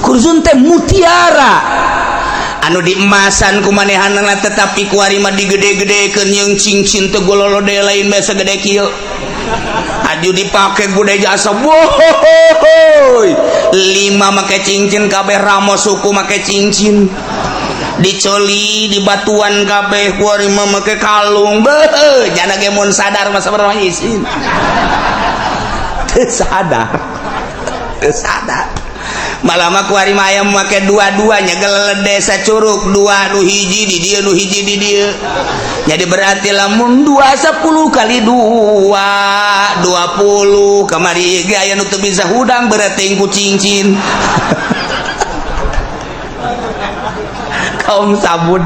Khurzun teh mutiara anu diemasan ku manehanana, tetapi kuari mah digede-gedekeun jeung cincin teh gololode lain biasa gede kieu. Aju dipake gede jasa. Wohoy. Lima make cincin kabeh, ramo suku make cincin. Dicoli di batuan kabeh, kuari mah make kalung. Beuh, jana ge mun sadar mah sabarang isin. Teu sadar. Teu sadar. Malah mah kuari mah aya make dua-duanya gelede sacuruk, dua nu hiji di dieu, nu hiji di dieu. Jadi berarti lamun 2 10 kali 2 20 kamari ge aya nu teu bisa hudang berarti ku cincin. Kaum Samud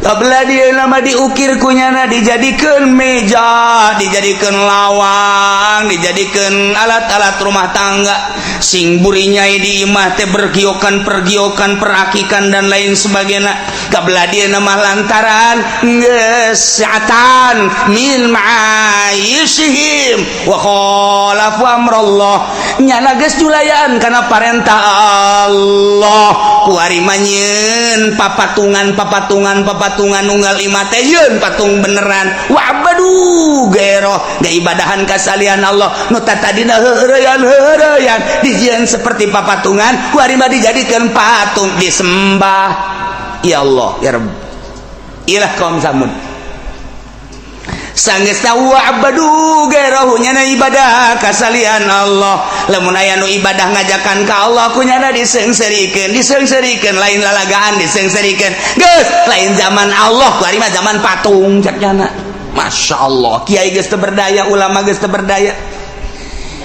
Kabelah dia nama diukir kunyana, dijadikan meja, dijadikan lawang, dijadikan alat-alat rumah tangga, sing burinya di imah teh bergiokan, pergiokan, perakikan, dan lain sebagainya. Kabelah dia nama lantaran geus atan min ma'ayishihim wa khalafu amrallah, nyana geus julayaan kana parentah Allah. Kuari mah nyieun papatungan, papatungan, papatungan, unggal imah teh yeun patung beneran. Wa abadu gairoh, ibadahan kasalian Allah. Nu tadina heureyan heureyan dijieun seperti papatungan, kuari mah dijadikan patung, disembah. Ya Allah, ya Rabb, ilah kaum Samud. Sanggeus wa abadu gairohu, nyana ibadah kasalian Allah. Lamun aya nu ibadah ngajakan ka Allah, kunyana diseungseurikeun, diseungseurikeun, lain lalagaan, diseungseurikeun. Geus lain zaman Allah, kuari mah zaman patung cak nyana. Masya Allah, kiai geus teu berdaya, ulama geus teu berdaya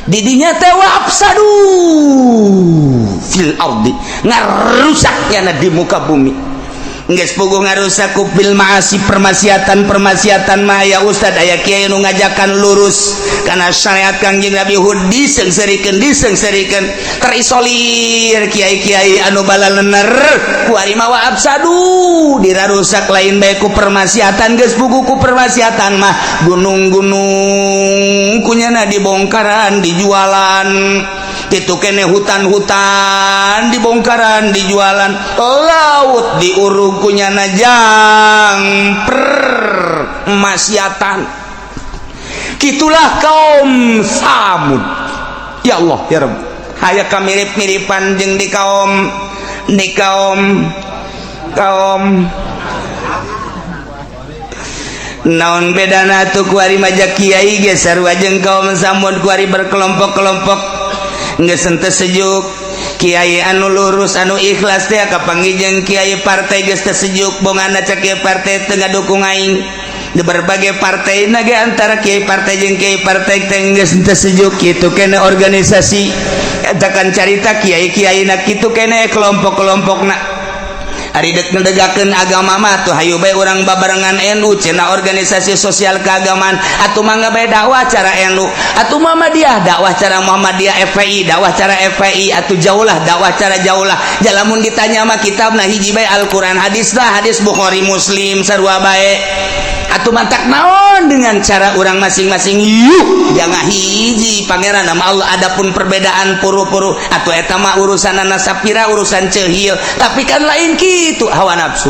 didinya teh. Wa afsadu fil ardi, ngarusak nyana di muka bumi. Geus puguh ngarusak ku bil ma'asi, permaksiatan. Permaksiatan mah aya ustad, aya kiai nu ngajakan lurus karena syariat Kangjeng Nabi Hud, diseungseurikeun, diseungseurikeun, terisolir kiai-kiai anu balalener. Kuari mah wa afsadu, dirarusak lain bae ku permaksiatan. Geus puguh ku permaksiatan mah, gunung-gunung kunyana dibongkaran, dijualan. Itu kene hutan-hutan dibongkaran, dijualan, laut diurug kunyana jang permaksiatan. Gitulah kaum Samud. Ya Allah, ya Rabb, aya kamirip-miripan jeung di kaum kaum naon bedana tuh kuari? Maja kiai ge sarua jeung kaum Samud. Kuari berkelompok-kelompok, geus henteu sejuk. Kiai anu lurus, anu ikhlas teh kapanggih jeung kiai partai, geus teu sejuk. Bongana cek kiai partai teu ngadukung aing. Di berbagai partai na ge, antara kiai partai jeung kiai partai teh geus teu sejuk. Kitu kene organisasi eta kan carita kiai-kiai na, kitu kene kelompok-kelompokna. Ari dek ngedegakkeun agama mah tuh hayu bae urang babarengan NU cenah, organisasi sosial keagamaan. Atuh mangga bae dakwah cara NU, atuh Muhammadiyah dakwah cara Muhammadiyah, FPI dakwah cara FPI, atuh jauhlah dakwah cara jauhlah. Jalamun ditanya mah kitabna hiji bae, Al-Qur'an, hadis lah, hadis Bukhari Muslim, sarua bae. Atuh mantak naon dengan cara orang masing-masing? Yuk, jangan hiji pangeran nama Allah. Adapun perbedaan puru-puru atau eta mah urusan sapira, urusan cehil. Tapi kan lain gitu, hawa nafsu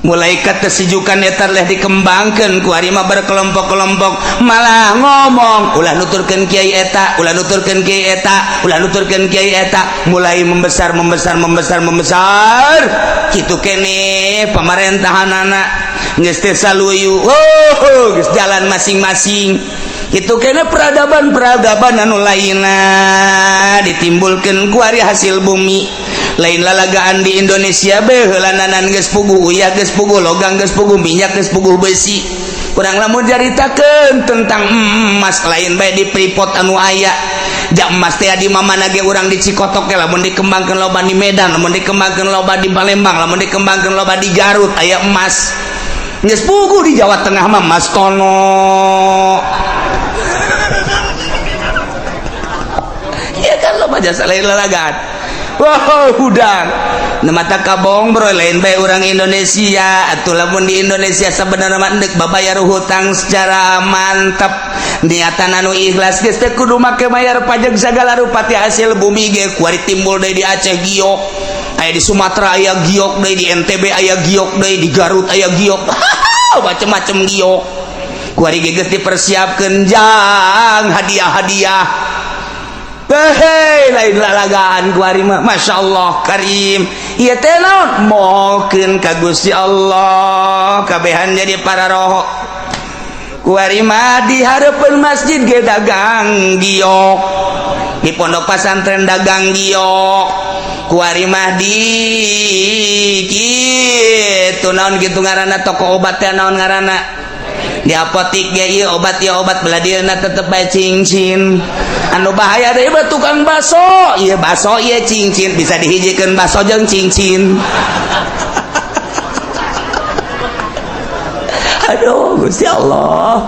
mulai kesejukan eta leh dikembangkan. Ku ari mah berkelompok-kelompok, malah ngomong ulah nuturkeun kiai eta, ulah nuturkeun kiai eta, ulah nuturkeun kiai eta. Mulai membesar, membesar, membesar, membesar. Kitu kene pemerintahan anak geus teh saluyu, oh, geus jalan masing-masing. Itu kene peradaban-peradaban anu lainna ditimbulkeun ku ari hasil bumi. Lain lalagaan, di Indonesia beheulananan geus puguh uyah, geus puguh logam, geus puguh minyak, geus puguh besi. Kurang lamun caritakeun tentang emas, lain bae di Freeport anu aya. Jak emas teh di mana ge, urang di Cikotok ge lamun dikembangkeun loba, di Medan lamun dikembangkeun loba, di Palembang lamun dikembangkeun loba, di Garut aya emas. Geus puguh di Jawa Tengah mah Mas Tono. Ya kan loba jasa, lain lalagaan. Wow, hudang mata kabong bro, lain bae orang Indonesia. Atuh lamun di Indonesia sebenarnya mah endek babayar hutang secara mantap, niatan anu ikhlas, geus teu kudu make bayar pajak segala rupa ti hasil bumi ge. Kuari timbul deui di Aceh giok, aya di Sumatera aya giok deui, di NTB aya giok deui, di Garut aya giok, macem-macem giok. Kuari ge geus dipersiapkeun jang hadiah-hadiah. Hei, lain lalagaan kuari mah. Masya Allah Karim. Ieu teh naon? Mokeun ka Gusti Allah, kabehan jadi para roho. Kuari mah di hareupeun masjid ge dagang giok, di pondok pasantren dagang giok. Kuari mah di kitu naon kitu ngaranna, toko obat teh naon ngaranna, di apotik ge ieu obat, ieu obat, beladieuna tetep bae cincin. Anu bahaya deui mah tukang baso, ieu baso, ieu cincin, bisa dihijikeun baso jeung cincin. Aduh, Gusti Allah.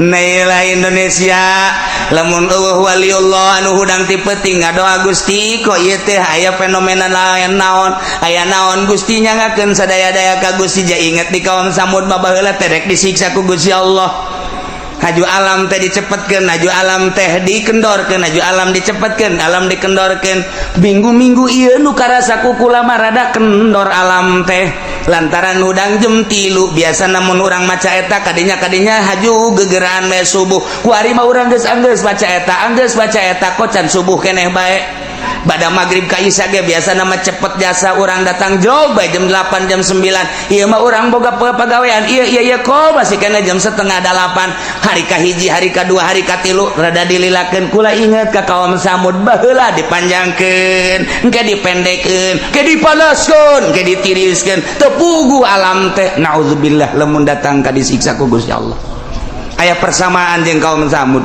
Nailah Indonesia, lamun euweuh waliullah anu hudang ti peuting ngadoa, "Gusti, kok ieu teh aya fenomena lain naon, aya naon?" Gusti, nyangakeun sadaya-daya ka Gusti. Ja inget di kaum Samud mah baheula teh rek disiksa ku Gusti Allah. Haju alam teh dicepetkeun, haju alam teh dikendorkeun, haju alam dicepetkeun, alam dikendorkeun. Minggu-minggu ieu nu karasa ku kula mah rada kendor alam teh lantaran hudang jam 3. Biasa namun urang maca eta kadinya kadinya haju gegeraan bae subuh. Kuari mah urang geus anggeus maca eta, anggeus baca eta, kok can subuh keneh bae. Pada maghrib ka isya ge biasa nama cepet jasa orang datang jauh bae jam 8, jam 9. Ieu mah urang boga pagawean iya iya iya, kok masih kena jam 7.30. Hari kahiji, hari kadua, hari katilu rada dililakeun. Kula inget ka kaum Samud baheula, dipanjangkeun, engke dipendekkeun, engke dipanaskeun, engke ditiriskeun, teu puguh alam teh. Naudzubillah lamun datang ka disiksa ku Gusti Allah. Aya persamaan jeung kaum Samud.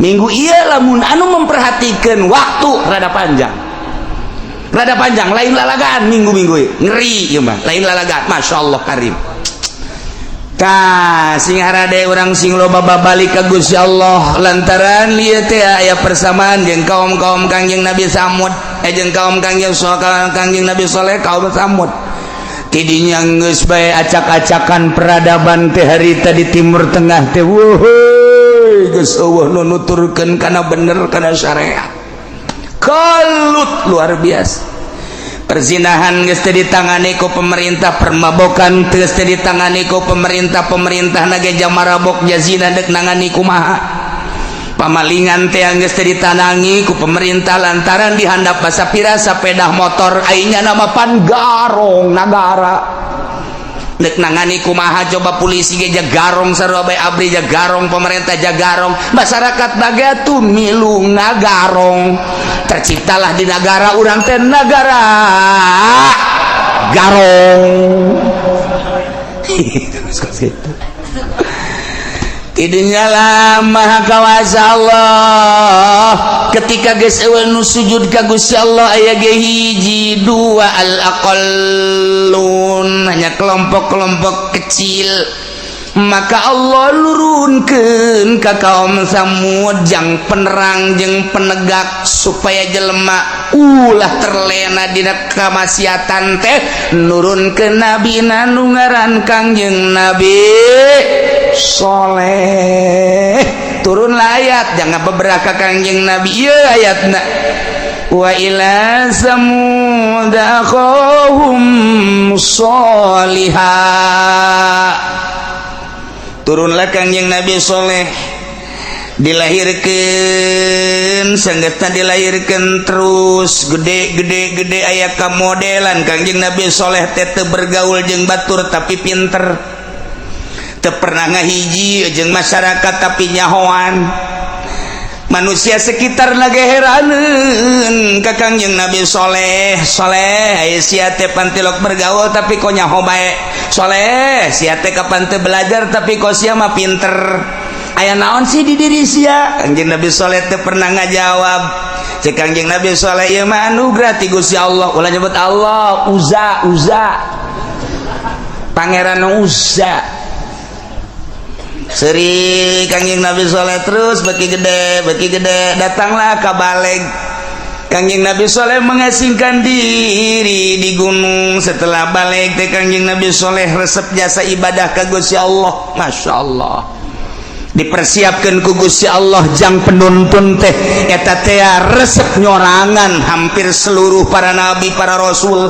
Minggu iya lamun anu memperhatikan waktu rada panjang, rada panjang, lain lalagaan. Minggu-minggu ngeri ieu mah, lain lalagaan. Masya Allah karim. Tah, sing harade urang sing loba babalik ka Gusti Allah, lantaran lieu teh aya persamaan jeung kaum-kaum Kangjeng Nabi Samud, eh, jeung kaum Kangjeng Kangjeng Nabi Soleh, kaum Samud. Tidinya geus bae acak-acakan peradaban teh harita di Timur Tengah teh. Wuhuy, geus euweuh nu nuturkeun kana bener, kana syariat. Kalut luar biasa. Perzinahan geus teu ditangani ku pemerintah, permabokan geus teu ditangani ku pemerintah, pemerintah nage jamarabok jazina, dek nangani kumaha? Pamalingan teh geus teu ditanangi ku pemerintah lantaran dihandap basapira sepeda motor aingnya nama pan garong nagara. Dek nangani kumaha coba? Polisi ge garong sarua bae, ABRI ja garong, pemerintah ja garong, masyarakat bagai tuh milu ngagarong. Terciptalah di negara urang teh negara garong gitu. Tidinya lah Maha Kawasa Allah, ketika geus euweuh nu sujud ka Gusti Allah, aya ge hiji dua, al aqallun, hanya kelompok-kelompok kecil, maka Allah nurunkeun ka kaum Samud jang penerang jeung penegak supaya jelema ulah terlena dina kamaksiatan teh. Nurunkeun nabi nu ngaran Kangjeng Nabi Soleh. Turunlah ayat jangan beberapa Kangjeng Nabi. Ieu ayatna, wa ila samud akhahum sholihah. Turunlah Kangjeng Nabi Soleh, dilahirkan sanggeta, dilahirkan terus gede gede gede. Aya kamodelan Kangjeng Nabi Soleh teh teu bergaul jeung batur tapi pinter, teu pernah ngahiji jeung masyarakat tapi nyahoan. Manusia sekitar lagi heraneun ka Kangjeng Nabi Soleh. "Soleh, aya sia teh pantilok bergaul tapi kok nyaho bae. Soleh, sia teh kapan teu belajar tapi kok sia mah pinter. Aya naon sih di diri sia?" Kangjeng Nabi Soleh teh pernah ngajawab. Cek Kangjeng Nabi Soleh, "Ieu mah anugerah ti Gusti Allah." Ulah nyebut Allah, Uza, Uza, Pangeran Uza. Seri Kangjeng Nabi Soleh terus beki gede, beki gede, datanglah ka baleg. Kangjeng Nabi Soleh mengasingkan diri di gunung. Setelah balik teh Kangjeng Nabi Soleh resep jasa ibadah ka Gusti Allah. Masya Allah, dipersiapkan ku Gusti Allah jang penuntun teh eta teh resep nyorangan hampir seluruh para nabi, para rasul,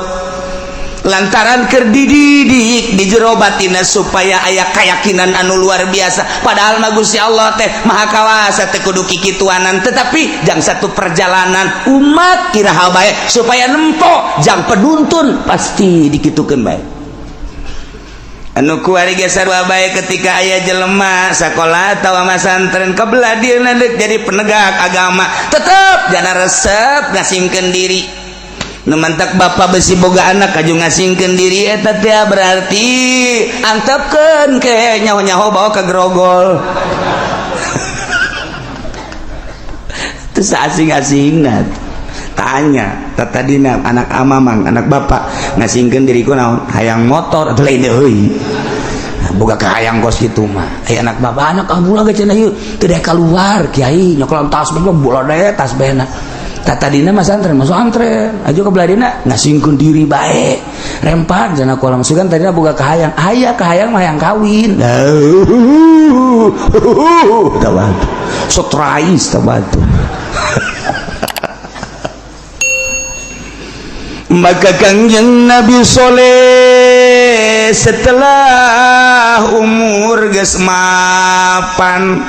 lantaran keur dididik di jero batinna supaya aya keyakinan anu luar biasa. Padahal mah Gusti Allah teh Maha Kawasa, teh kudu kikituanan, tetapi jang satu perjalanan umat kira bae supaya nempo jang penuntun pasti dikitukeun bae. Anu kuari ge sarua bae, ketika aya jelema sakola atawa masantren kebelah dia jadi penegak agama, tetep jana resep ngasingkeun diri. Nu mantak bapak besi boga anak kaju ngasingkeun diri eta teh berarti antepkeun ke nyaho-nyaho bawa ke grogol. Terus asing-asingna tanya tadina anak amamang, anak bapak ngasingkeun diri ku naon? Hayang motor atau lain deui. Boga kahayang kos kitu mah. Aya anak bapak, anak kamu lah cenah ieu teu dek keluar, kiai nyokolan tasbih mah bola deh tasbihna. Tah, tadina mah santren, masuk antren aja ke beladina ngasingkeun diri bae. Rempan cenah kolam sugan tadina boga kahayang, aya kahayang mah hayang kawin. Tabatu. Sotrais tabatu. Maka Kangjeng Nabi Soleh setelah umur geus mapan,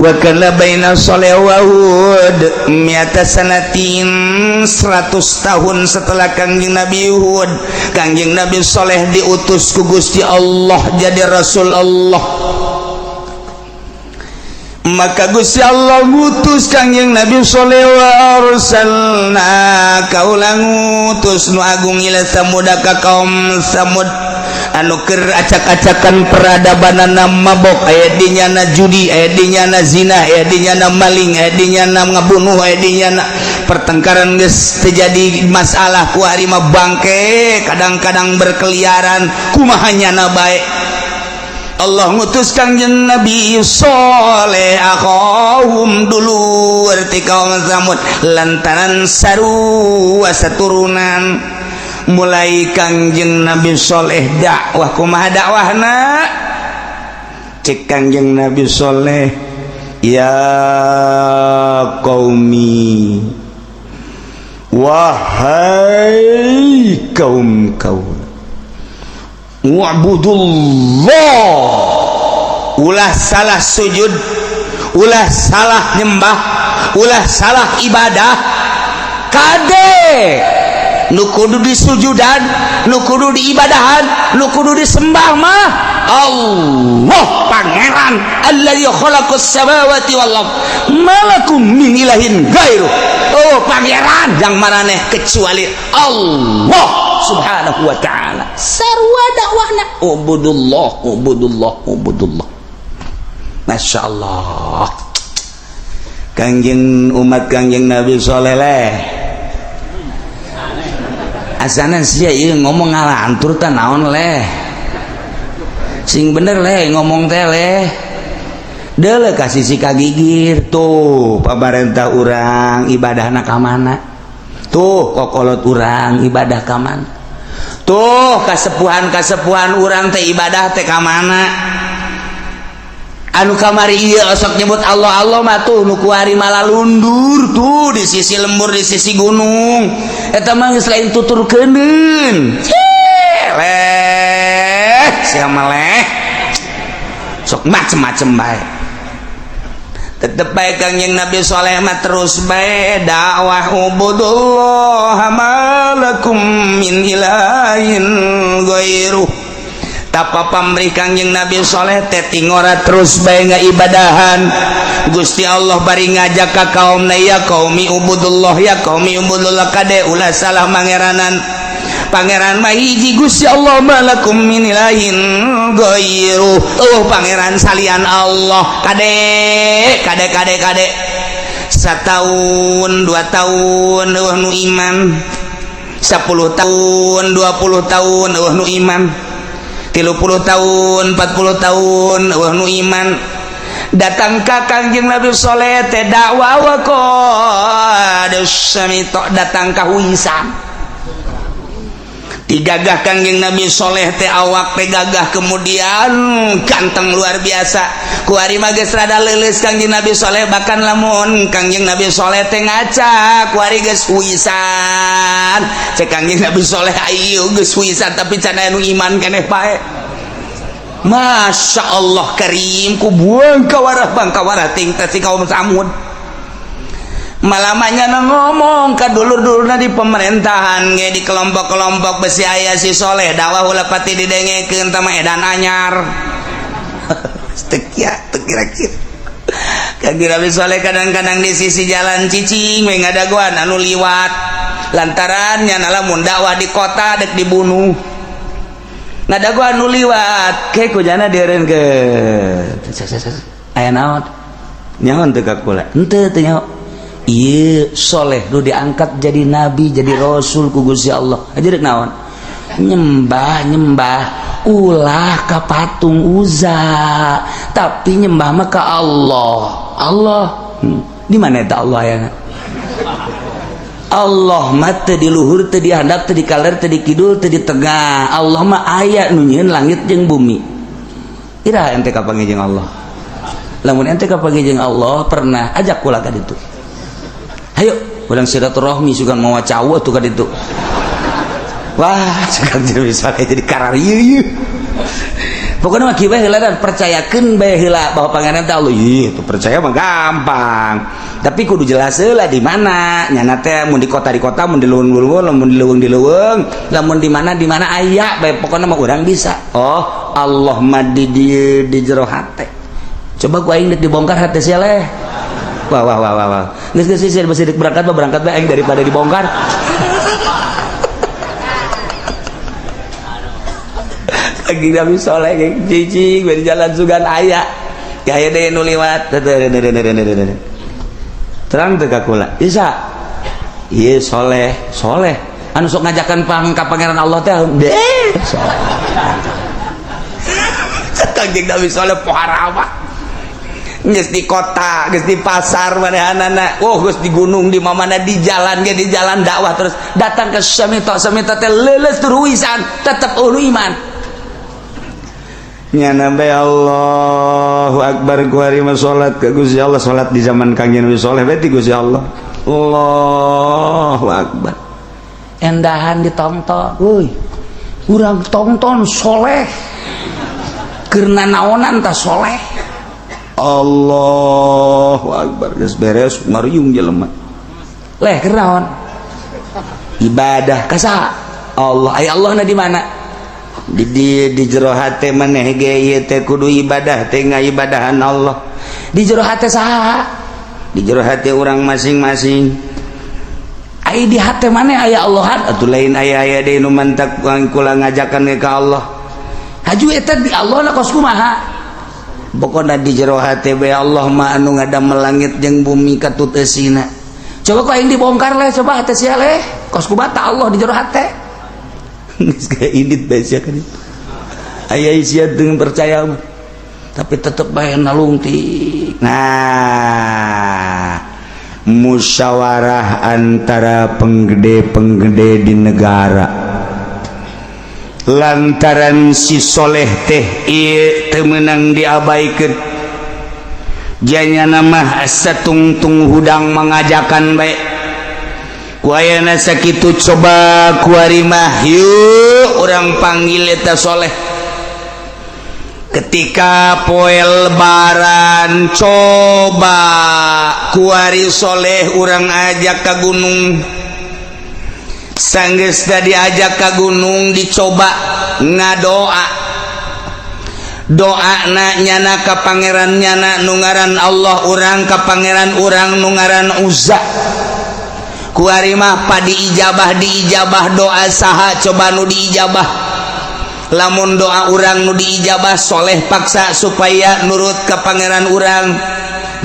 wa kana baina Soleh wa Hud mi'ata sanatin, 100 tahun setelah Kangjeng Nabi Hud, Kangjeng Nabi Soleh diutus ku Gusti Allah jadi Rasul Allah. Maka Gusti Allah ngutus Kangjeng Nabi Soleh, wa arsalna kaula ngutus nu agung ila Samud ka kaum Samud anu keur acak-acakan peradabanana, mabok aya dinyana, judi aya dinyana, zina aya dinyana, maling aya dinyana, ngabunuh aya dinyana, pertengkaran geus terjadi masalah kuari mah bangke, kadang-kadang berkeliaran, kumaha nyana bae. Allah ngutus Kangjeng Nabi Soleh akhahum dulur ti kaum Samud lantaran sarua saturunan. Mulai Kangjeng Nabi Soleh dakwah. Kumaha dakwahna? Cek Kangjeng Nabi Soleh, "Ya qaumi, wahai kaum kaum, wa'budullah, ulah salah sujud, ulah salah nyembah, ulah salah ibadah. Kade, nu kudu disujudan, nu kudu diibadahan, nu kudu disembah mah Allah, Pangeran alladzi khalaqas samawati wal ard, malakum min ilahin ghairu." Oh, pangeran yang maraneh kecuali Allah Subhanahu wa Ta'ala. Sarua dakwahna, ubudullah, ubudullah, ubudullah. Masya Allah, Kangjeng umat Kangjeng Nabi Soleh asana sia ieu ngomong ngalantur tah naon leh? Sing bener leh ngomong teh leh. Deuleu ka sisi kagigir tuh, pamarentah urang ibadahna ka mana tuh? Kokolot urang ibadah ka mana tuh? Kasepuhan kasepuhan urang teh ibadah teh ka mana? Anu kamari ieu osok nyebut Allah Allah mah tuh, nu kuari malah lundur tuh di sisi lembur, di sisi gunung. Eta mah geus lain tuturkeuneun leh. Sia mah leh, sok macem-macem bae. Tetep bae Kangjeng Nabi Soleh mah terus bae dakwah, ubudullah malakum min ilahin ghairuh. Tapa pamrih Kangjeng Nabi Soleh teh tingora terus bae ibadahan Gusti Allah, bari ngajak ka kaumna, ya qaumi ubudullah, ya qaumi ubudullah. Kade, ulah salah mangeranan, pangeran mah hiji, Gusti Allah, malakum min ilahin ghairuh. Oh, pangeran salian Allah. Kade, kade, kade, kade. Setahun, 2 tahun euweuh nu iman, 10 tahun, 20 tahun euweuh nu iman, 30 tahun, 40 tahun euweuh nu iman. Datang ka Kangjeng Nabi Soleh teh dakwah, wa qad datang ka huisan, digagah Kangjeng Nabi Soleh teh, awak teh gagah, kemudian ganteng luar biasa. Kuari mah geus rada leuleus Kangjeng Nabi Soleh, bahkan lamun Kangjeng Nabi Soleh teh ngaca kuari geus huisan. Cek Kangjeng Nabi Soleh, ayo geus huisan tapi can aya nu iman keneh pae. Masya Allah karim, ku buang kawarah bang kawarah ting teh si kaum Samud malamanya ngomong ke dulur-dulurna di pemerintahan ge, di kelompok-kelompok, besi aya si Soleh dakwah ulah pati didengekeun, tah mah edan anyar. Teu teu kira-kira. Kanjeng Nabi Soleh kadang-kadang di sisi jalan cicing we ngadagoan anu liwat, lantaran nya lamun dakwah di kota dek dibunuh. Ngadagoan anu liwat ke ku jana dieureun ke, aya naon nyaho teu ka kula? Henteu, teu nyaho. Ieu Soleh nu diangkat jadi nabi, jadi rasul ku Gusti Allah aja dek naon? Nyembah nyembah ulah ka patung Uza, tapi nyembah mah ka Allah. Allah di mana eta Allah ya? Allah mah teu di luhur, teu di handap, teu di kaler, teu di kidul, teu di tengah. Allah mah aya nu nyieun langit jeung bumi. Iraha ente kapanggih jeung Allah? Lamun ente kapanggih jeung Allah, pernah ajak kula ka ditu. Hayo urang silaturahmi, sugan mawa cau atuh ka ditu. Wah, sekarang jadi bisa jadi kararieu ieu. Pokoknya mah kieu bae heula dan percayakeun bae heula bahwa Pangeran teh Allah. Ih, itu percaya mah gampang. Tapi kudu jelas heula di mana. Nyana teh mun di kota di kota, mun di leuweung-leuweung, mun di leuweung di leuweung, lamun di mana di mana aya bae, pokoknya mah urang bisa. Oh, Allah mah di dieu, di jero hate. Coba ku aing dibongkar hate sia leh. Wah wah wah wah wah. Geus geus sih, masih berangkat mah berangkat bae aing daripada dibongkar. Lagi Nabi Soleh cicing di jalan, sugan aya gaya deh nu liwat, terang teu ka kula bisa ieu soleh soleh anu sok ngajakan pang ka Pangeran Allah teh deh soleh. Kanjeng Nabi Soleh pohara apa geus di kota, geus di pasar manehanana, oh geus di gunung, di mana, di jalan ge, di jalan dakwah terus. Datang ke Samito, Samito teh leuleus turuisan tetep ulu iman. Nyana bae Allahu Akbar, kuari mah salat ke Gusti Allah, salat di zaman Kangjeng Nabi Soleh bae ti Gusti Allah. Allahu Akbar, endahan ditonton, euy urang tonton soleh keur naonan tah soleh. Allahu Akbar, geus beres mariung jelema leh, keur naon? Ibadah ka saha? Allah. Aya Allah na di mana? Di jero hate maneh ge ieu teh kudu ibadah teh ngaibadahan Allah. Di jero hate saha? Di jero hate urang masing-masing. Ai di hate maneh aya Allahan atuh lain? Aya aya deui nu mantak kula ngajakan ka Allah. Haju eta di Allah na kos kumaha? Pokona di jero hate bae Allah mah anu ngadamel langit jeung bumi katut eusina. Coba ku aing dibongkar leh, coba hate sia leh, kos kumaha Allah di jero hate? Geus kayak indit bae sia kan. Aya sia dengan percaya mah. Tapi tetep bae nalungtik. Nah, musyawarah antara penggede-penggede di negara lantaran si soleh teh ieu teu meunang diabaikeun. Janya nama satungtung hudang mengajakan bae ku ayana sakitu. Coba kuari mah yuk urang panggil eta soleh ketika poe Lebaran. Coba kuari soleh urang ajak ke gunung. Sanggeus diajak ke gunung, dicoba ngadoa. Doa na nyana ka pangeran nyana nu ngaran Allah, urang ka pangeran urang nu ngaran Uzza. Kuari mah pa diijabah, diijabah doa saha coba nu diijabah? Lamun doa urang nu diijabah, soleh paksa supaya nurut ke pangeran urang,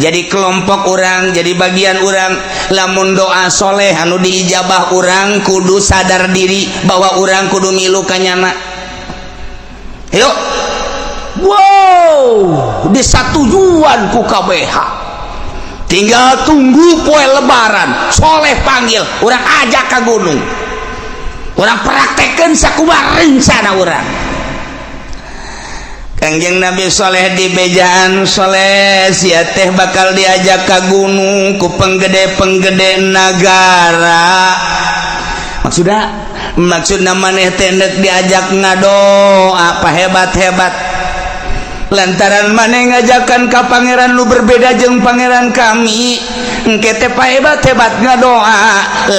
jadi kelompok urang, jadi bagian urang. Lamun doa soleh anu diijabah, urang kudu sadar diri bahwa urang kudu milu kanyana. Yuk, wow, disatujuan ku KBH, tinggal tunggu poe Lebaran. Soleh panggil, urang ajak ke gunung, urang praktekkan sakumaha rencana urang. Kangjeng Nabi Soleh di bejaan, "Soleh, sia teh bakal diajak ke gunung ku penggede-penggede nagara. Maksudnya, maksudna maneh teh diajak ngadoa apa hebat-hebat lantaran maneh ngajakan ka pangeran lu berbeda jeung pangeran kami. Engke teh hebat-hebat ngadoa,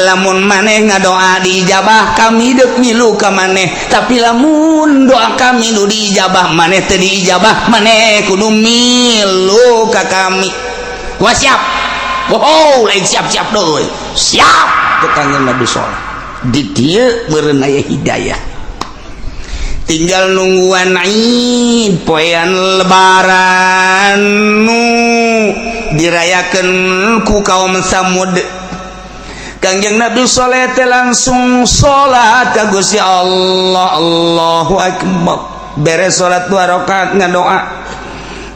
lamun maneh ngadoa diijabah, kami deuk milu ka maneh. Tapi lamun doa kami nu diijabah, maneh teu diijabah, maneh kudu milu ka kami. Wah, siap." "Oh, lain siap-siap deui, siap." Kangjeng Nabi Soleh di dieu meureun aya hidayah, tinggal nungguan Id poean Lebaran nu dirayakan ku kaum Samud. Kangjeng Nabi Soleh teh langsung salat ka Gusti Allah. Allahu akbar. Beres salat dua rakaat, ngadoa,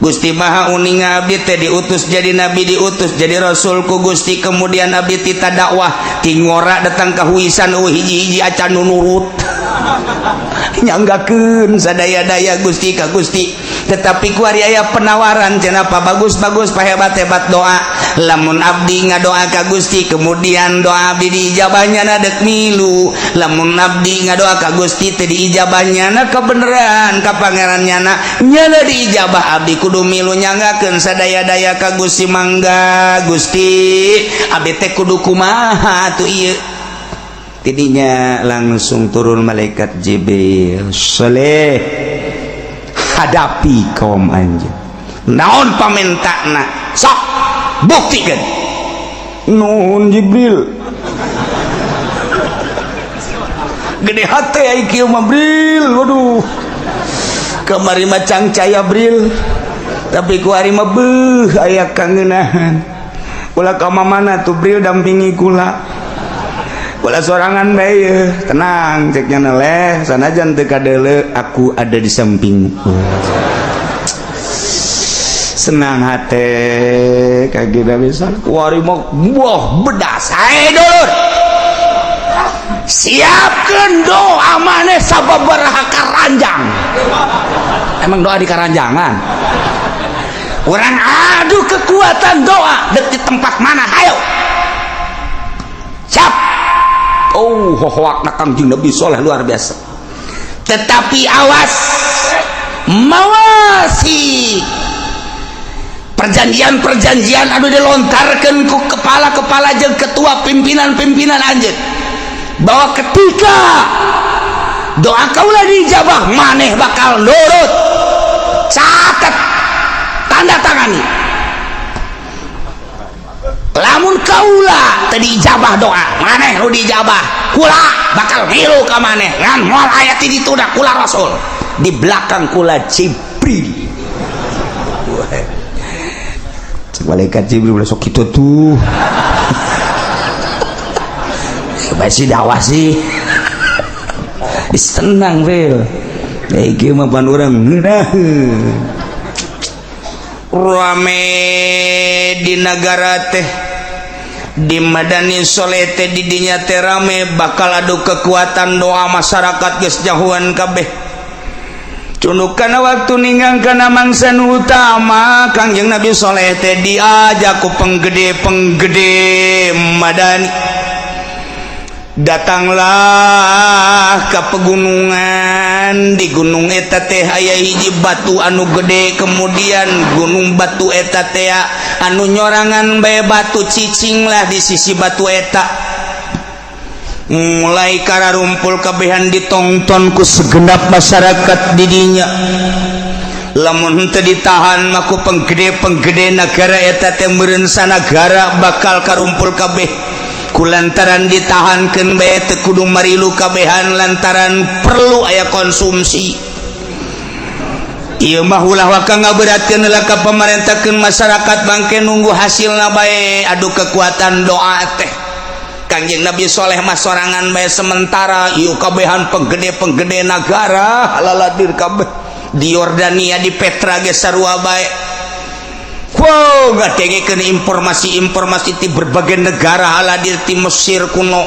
"Gusti Maha uninga, abdi teh diutus jadi nabi, diutus jadi rasul ku Gusti. Kemudian abdi tita dakwah ti ngora datang ka Huisan, euweuh hiji-hiji acan nu nurut. Nyanggakeun sadaya-daya, Gusti, ka Gusti. Tetapi kuari aya penawaran cenah, bagus-bagus, pahebat-hebat doa. Lamun abdi ngadoa ka Gusti, kemudian doa abdi diijabahnya, dek milu. Lamun abdi ngadoa ka Gusti teu diijabahnya na, kebenaran ka pangeran nyana, nyana diijabah, abdi kudu milu nyanggakeun sadaya-daya ka Gusti. Mangga Gusti, abdi teh kudu kumaha tuh ieu?" Tidinya langsung turun malaikat Jibril, "Soleh, hadapi kaum anjeun. Naon pamentakna, sok buktikan." "Nuhun, Jibril." Gede hati ai kieu mah, Bril. Waduh, kamari mah cangcaya, Bril, tapi ku ari mah beuh aya kangenahan. Ulah ka mana tuh, Bril, dampingi kula. Kula sorangan bae tenang." Ceknya, "Neleh, sanajan teu kadeuleu, aku ada di sampingmu." Senang hati kaki bisa. Kuari mah buah bedas. Hai dulur, siapkan doa maneh sababaraha karanjang. Emang doa di karanjangan? Orang adu kekuatan doa dek di tempat mana? Ayo, siap. Oh, hohoak Kangjeng Nabi Soleh luar biasa. Tetapi awas, mawasi perjanjian-perjanjian anu dilontarkan ku kepala-kepala jeung ketua pimpinan-pimpinan anjeun bahwa ketika doa kaula diijabah, maneh bakal nurut, catat, tanda tangani. Lamun kaula tadi ijabah doa maneh, nu diijabah, kula bakal ngilu ka maneh, ngan moal aya ti ditu, da kula rasul, di belakang kula Jibril." Cek malaikat Jibril, "Sok kitu tuh. Coba sih dakwah sih." Is tenang, Wil. Iki mah pan urang ngeunaheun. Rame di negara teh, di Madani Soleh teh, di dinya teh rame bakal adu kekuatan doa. Masyarakat geus jahuan kabeh. Cunduk kana waktu ninggang kana mangsa nu utama, Kangjeng Nabi Soleh teh diajak ku penggede-penggede Madani. Datanglah ke pegunungan. Di gunung eta teh aya hiji batu anu gede. Kemudian gunung batu eta teh anu nyorangan bae batu, cicinglah di sisi batu eta. Mulai kararumpul kabehan, ditongton ku segenap masyarakat didinya. Lamun teu ditahan mah ku penggede-penggede negara eta teh, meureun sanagara bakal karumpul kabeh. Kulantaran ditahankeun bae, teu kudu marilu kabehan, lantaran perlu aya konsumsi. Ieu mah ulah waka ngaberatkeun heula ka pamarentahkeun masyarakat, bangke nunggu hasilna bae. Adu kekuatan doa teh, Kangjeng Nabi Soleh mah sorangan bae, sementara ieu kabehan penggede-penggede nagara laladir kabeh. Di Yordania, di Petra ge sarua bae. Wow, ngadengekeun informasi-informasi di berbagai negara, haladir ti Mesir kuno,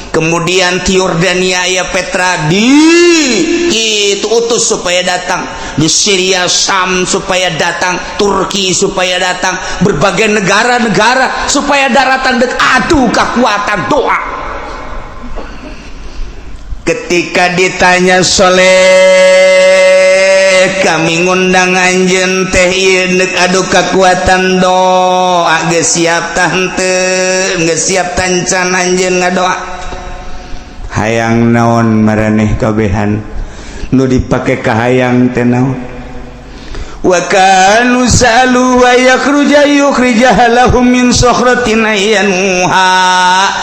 kemudian di Yordania ya, Petra di itu utus supaya datang, di Syria, Sam supaya datang, Turki supaya datang, berbagai negara-negara supaya daratan dek adu kekuatan doa. Ketika ditanya, "Soleh, kami ngundang anjeun teh ieu deuk adu kekuatan doa, geus siap tah henteu? Geus siap tancan anjeun ngadoa? Hayang naon maraneh kabehan? Nu dipake kahayang teh naon?" Wa kanu salu wa yakhruja yukhrijaha lahum min sokhratin ayanuha.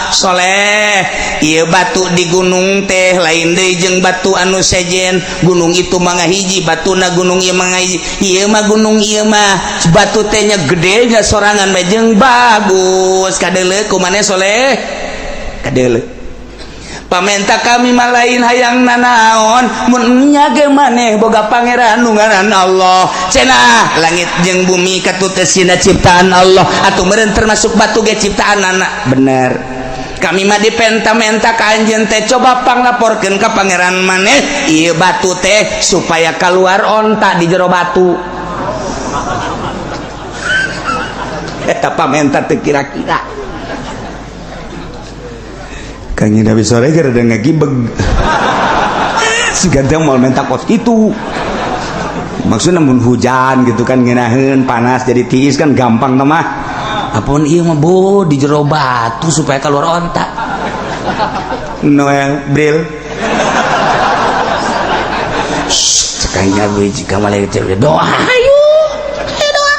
"Soleh, ieu batu di gunung teh lain deui jeung batu anu sejen. Gunung itu mah hiji batuna, gunung ieu mah hiji. Ieu mah gunung ieu mah batu teh nya gede nya sorangan bae jeung bagus. Kadeuleu ku maneh, Soleh." Kadeuleu pamenta kami mah lain hayang nanaon, mun nya ge maneh boga pangeran nu ngaran Allah. Cenah langit jeung bumi katutesina ciptaan Allah, atuh meureun termasuk batu ge ciptaan anak. Bener, kami mah dipenta-menta ka anjeun teh, coba panglaporkeun ka pangeran maneh ieu batu teh supaya keluar onta di jero batu. Eta pamenta teu kira-kira. Kanjeng Nabi sore gara ada ngagibeg. Siga teh moal menta kos kitu. Maksudnya mun hujan gitu kan ngeunaheun panas jadi tiis kan gampang teh mah. Apun ieu mah bo di jero batu supaya keluar onta. Noel Bril. Shh, cek Nabi jika malaikat doa, ayo. Ayo doa.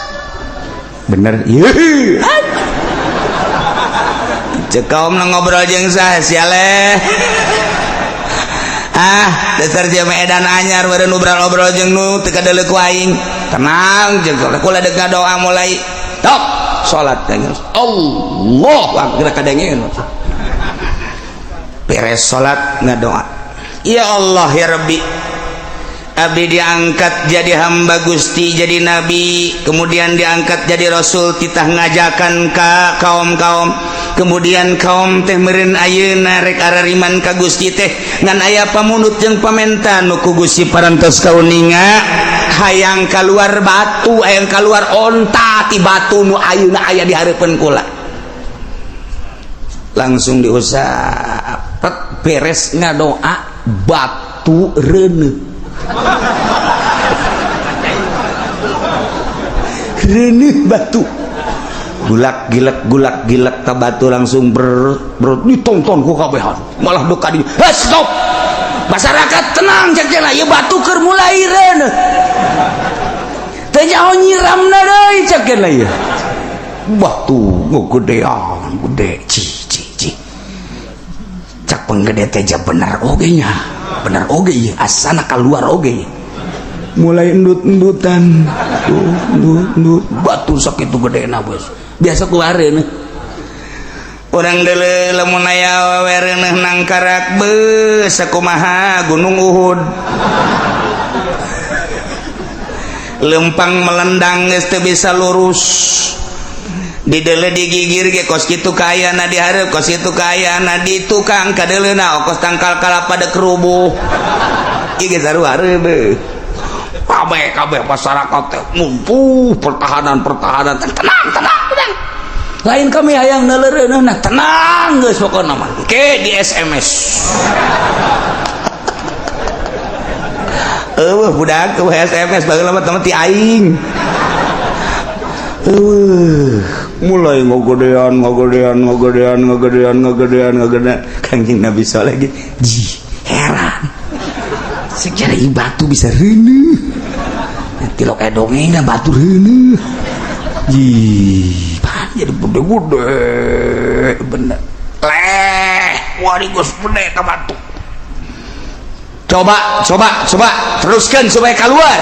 Bener, ieu. Cek kaum ngobrol jeung saha sialeh. Ah, dasar sia mah edan anyar meureun ngobrol-obrol jeung nu teu kadeuleu ku aing. Tenang jeung kula deuk ngadoa mulai. Tok, salat Allahu akbar kadengeun. Beres salat ngadoa. Ya Allah ya Rabbi, abdi diangkat jadi hamba Gusti, jadi nabi, kemudian diangkat jadi rasul, titah ngajakan ka kaum-kaum, kemudian kaum teh meureun ayeuna rek arariman ka Gusti teh ngan aya pamunut jeung pamenta nu ku Gusti parantos kauninga, hayang kaluar batu, hayang kaluar onta ti batu nu ayeuna aya di hareupeun kula. Langsung diusap, beres ngadoa, batu reuneuh. Reuneuh batu, gulak gilek gulak gilek ta batu langsung ber, ber ditonton ku kabehan, malah duka di hey, stop masyarakat tenang, cek cenah ieu batu keur mulai reuneuh teu nyaho nyiramna deui, cek cenah ieu batu gedean gede ci ci ci cak penggede teh bener oge nya, bener oge ieu asana keluar oge, mulai endut-endutan tuh endut endut batu sakitu gedena bos biasa kuareun urang deuleu lamun aya awewe reuneuh nangkarak beus sakumaha Gunung Uhud lempang melendang geus teu bisa lurus di deuleu digigir ge kos kitu kaayana di hareup kos kitu kaayana di tukang kadeuleuna kos tangkal kalapa deuk rubuh ieu ge sarua reuneuh kabeh kabeh masyarakat teh ngumpuh pertahanan pertahanan tenang tenang tenang lain kami hayang neuleureuneuh nah tenang geus pokona mah ke di SMS eueuh budak eueuh SMS baheula mah teman ti aing eueuh mulai ngogodean ngogodean ngogodean ngogodean ngogodean ngogodean Kangjeng Nabi Saleh ge ji heran secara batu bisa reuneuh tilok edongengna batu reuneuh ji pan jadi gede-gede bener leh wari geus gede ka batu coba coba coba teruskan supaya keluar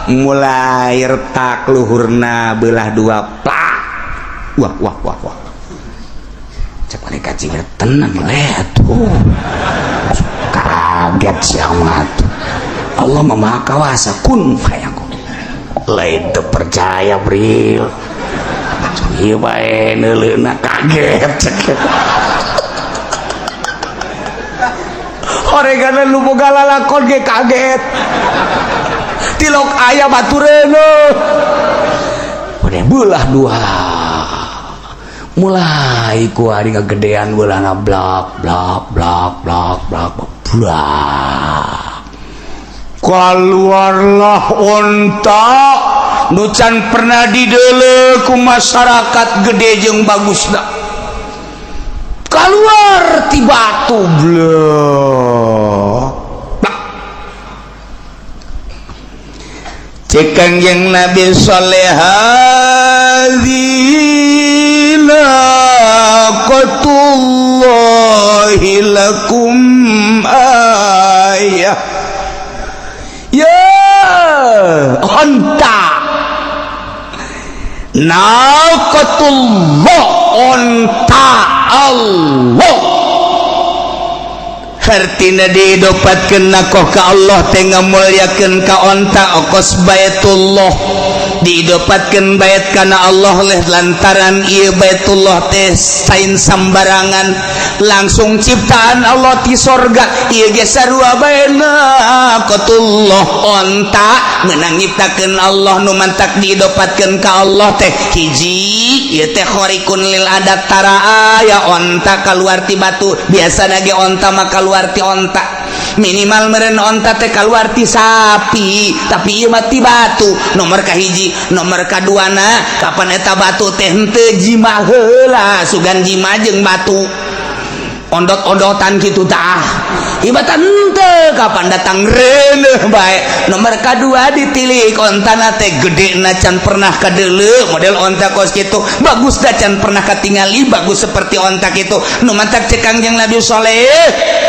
mulai retak luhurna belah dua plak wah wah wah wah cek malaikat Jibril tenang leh tuh kaget siamat Allah Maha Kawasa kun fayakun lain teu percaya Bril ieu bae neuleuna kaget cek oregana lu boga lalakon ge kaget tilok aya batu reuneuh udah belah dua mulai ku hari ngegedean beulahna blak blak blak blak blak blak keluarlah onta nu can pernah dideuleu ku masyarakat gede jeung bagusna keluar ti batu blak cek Kangjeng Nabi Saleh naqatullahi lakum ayah ya onta naqatullah Onta Allah hartina didopatkeun naqoh ka Allah teh, ngamulyakeun ka onta. Okos Baitullah didopatkeun bait kana Allah leh, lantaran ieu Baitullah teh sain sambarangan, langsung ciptaan Allah ti sorga. Ieu ge sarua bae, naqatullah, onta meunang nyiptakeun Allah. Nu mantak didopatkeun ka Allah teh hiji, ieu teh khariqun lil adat, tara aya onta kaluar ti batu. Biasa ge onta mah kaluar ti onta, minimal meren onta teh kaluar ti sapi, tapi ieu mah ti batu, nomor kahiji. Nomor kaduana, kapan eta batu teh henteu jima heula, sugan jima jeung batu ondot-ondotan gitu tah, ibatan henteu, kapan datang reuneuh bae. Nomor kadua, ditilik ontana teh gede na can pernah kadeuleu model onta kos kitu, bagus da can pernah katingali bagus seperti onta kitu. Nu mantak cek Kangjeng Nabi Soleh,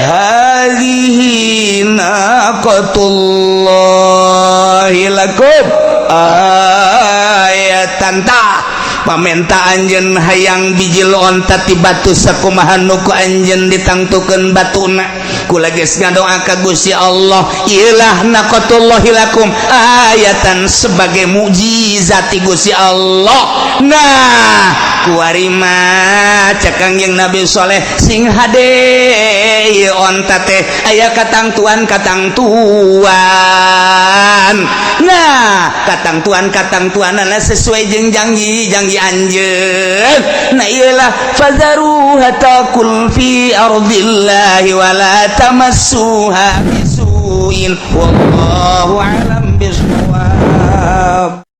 "Hadhihi naqatullahi lakum ayatan." Tah, pamenta anjeun hayang bijil onta ti batu sakumaha nu ku anjeun ditangtukeun batuna, kula geus ngadoa ka Gusti Allah, ilah naqatullahi lakum ayatan, sebagai mukjizat ti Gusti Allah. Nah, kuari mah cek Kangjeng Nabi Soleh, sing hade ieu onta teh aya katangtuan katangtuan. Nah, katangtuan katangtuanana sesuai jeung janji janji anjeun. Nah, iyalah, "Fadzaruha taqul fi ardillahi wala tamassuha bisu'in wallahu alam bisawab."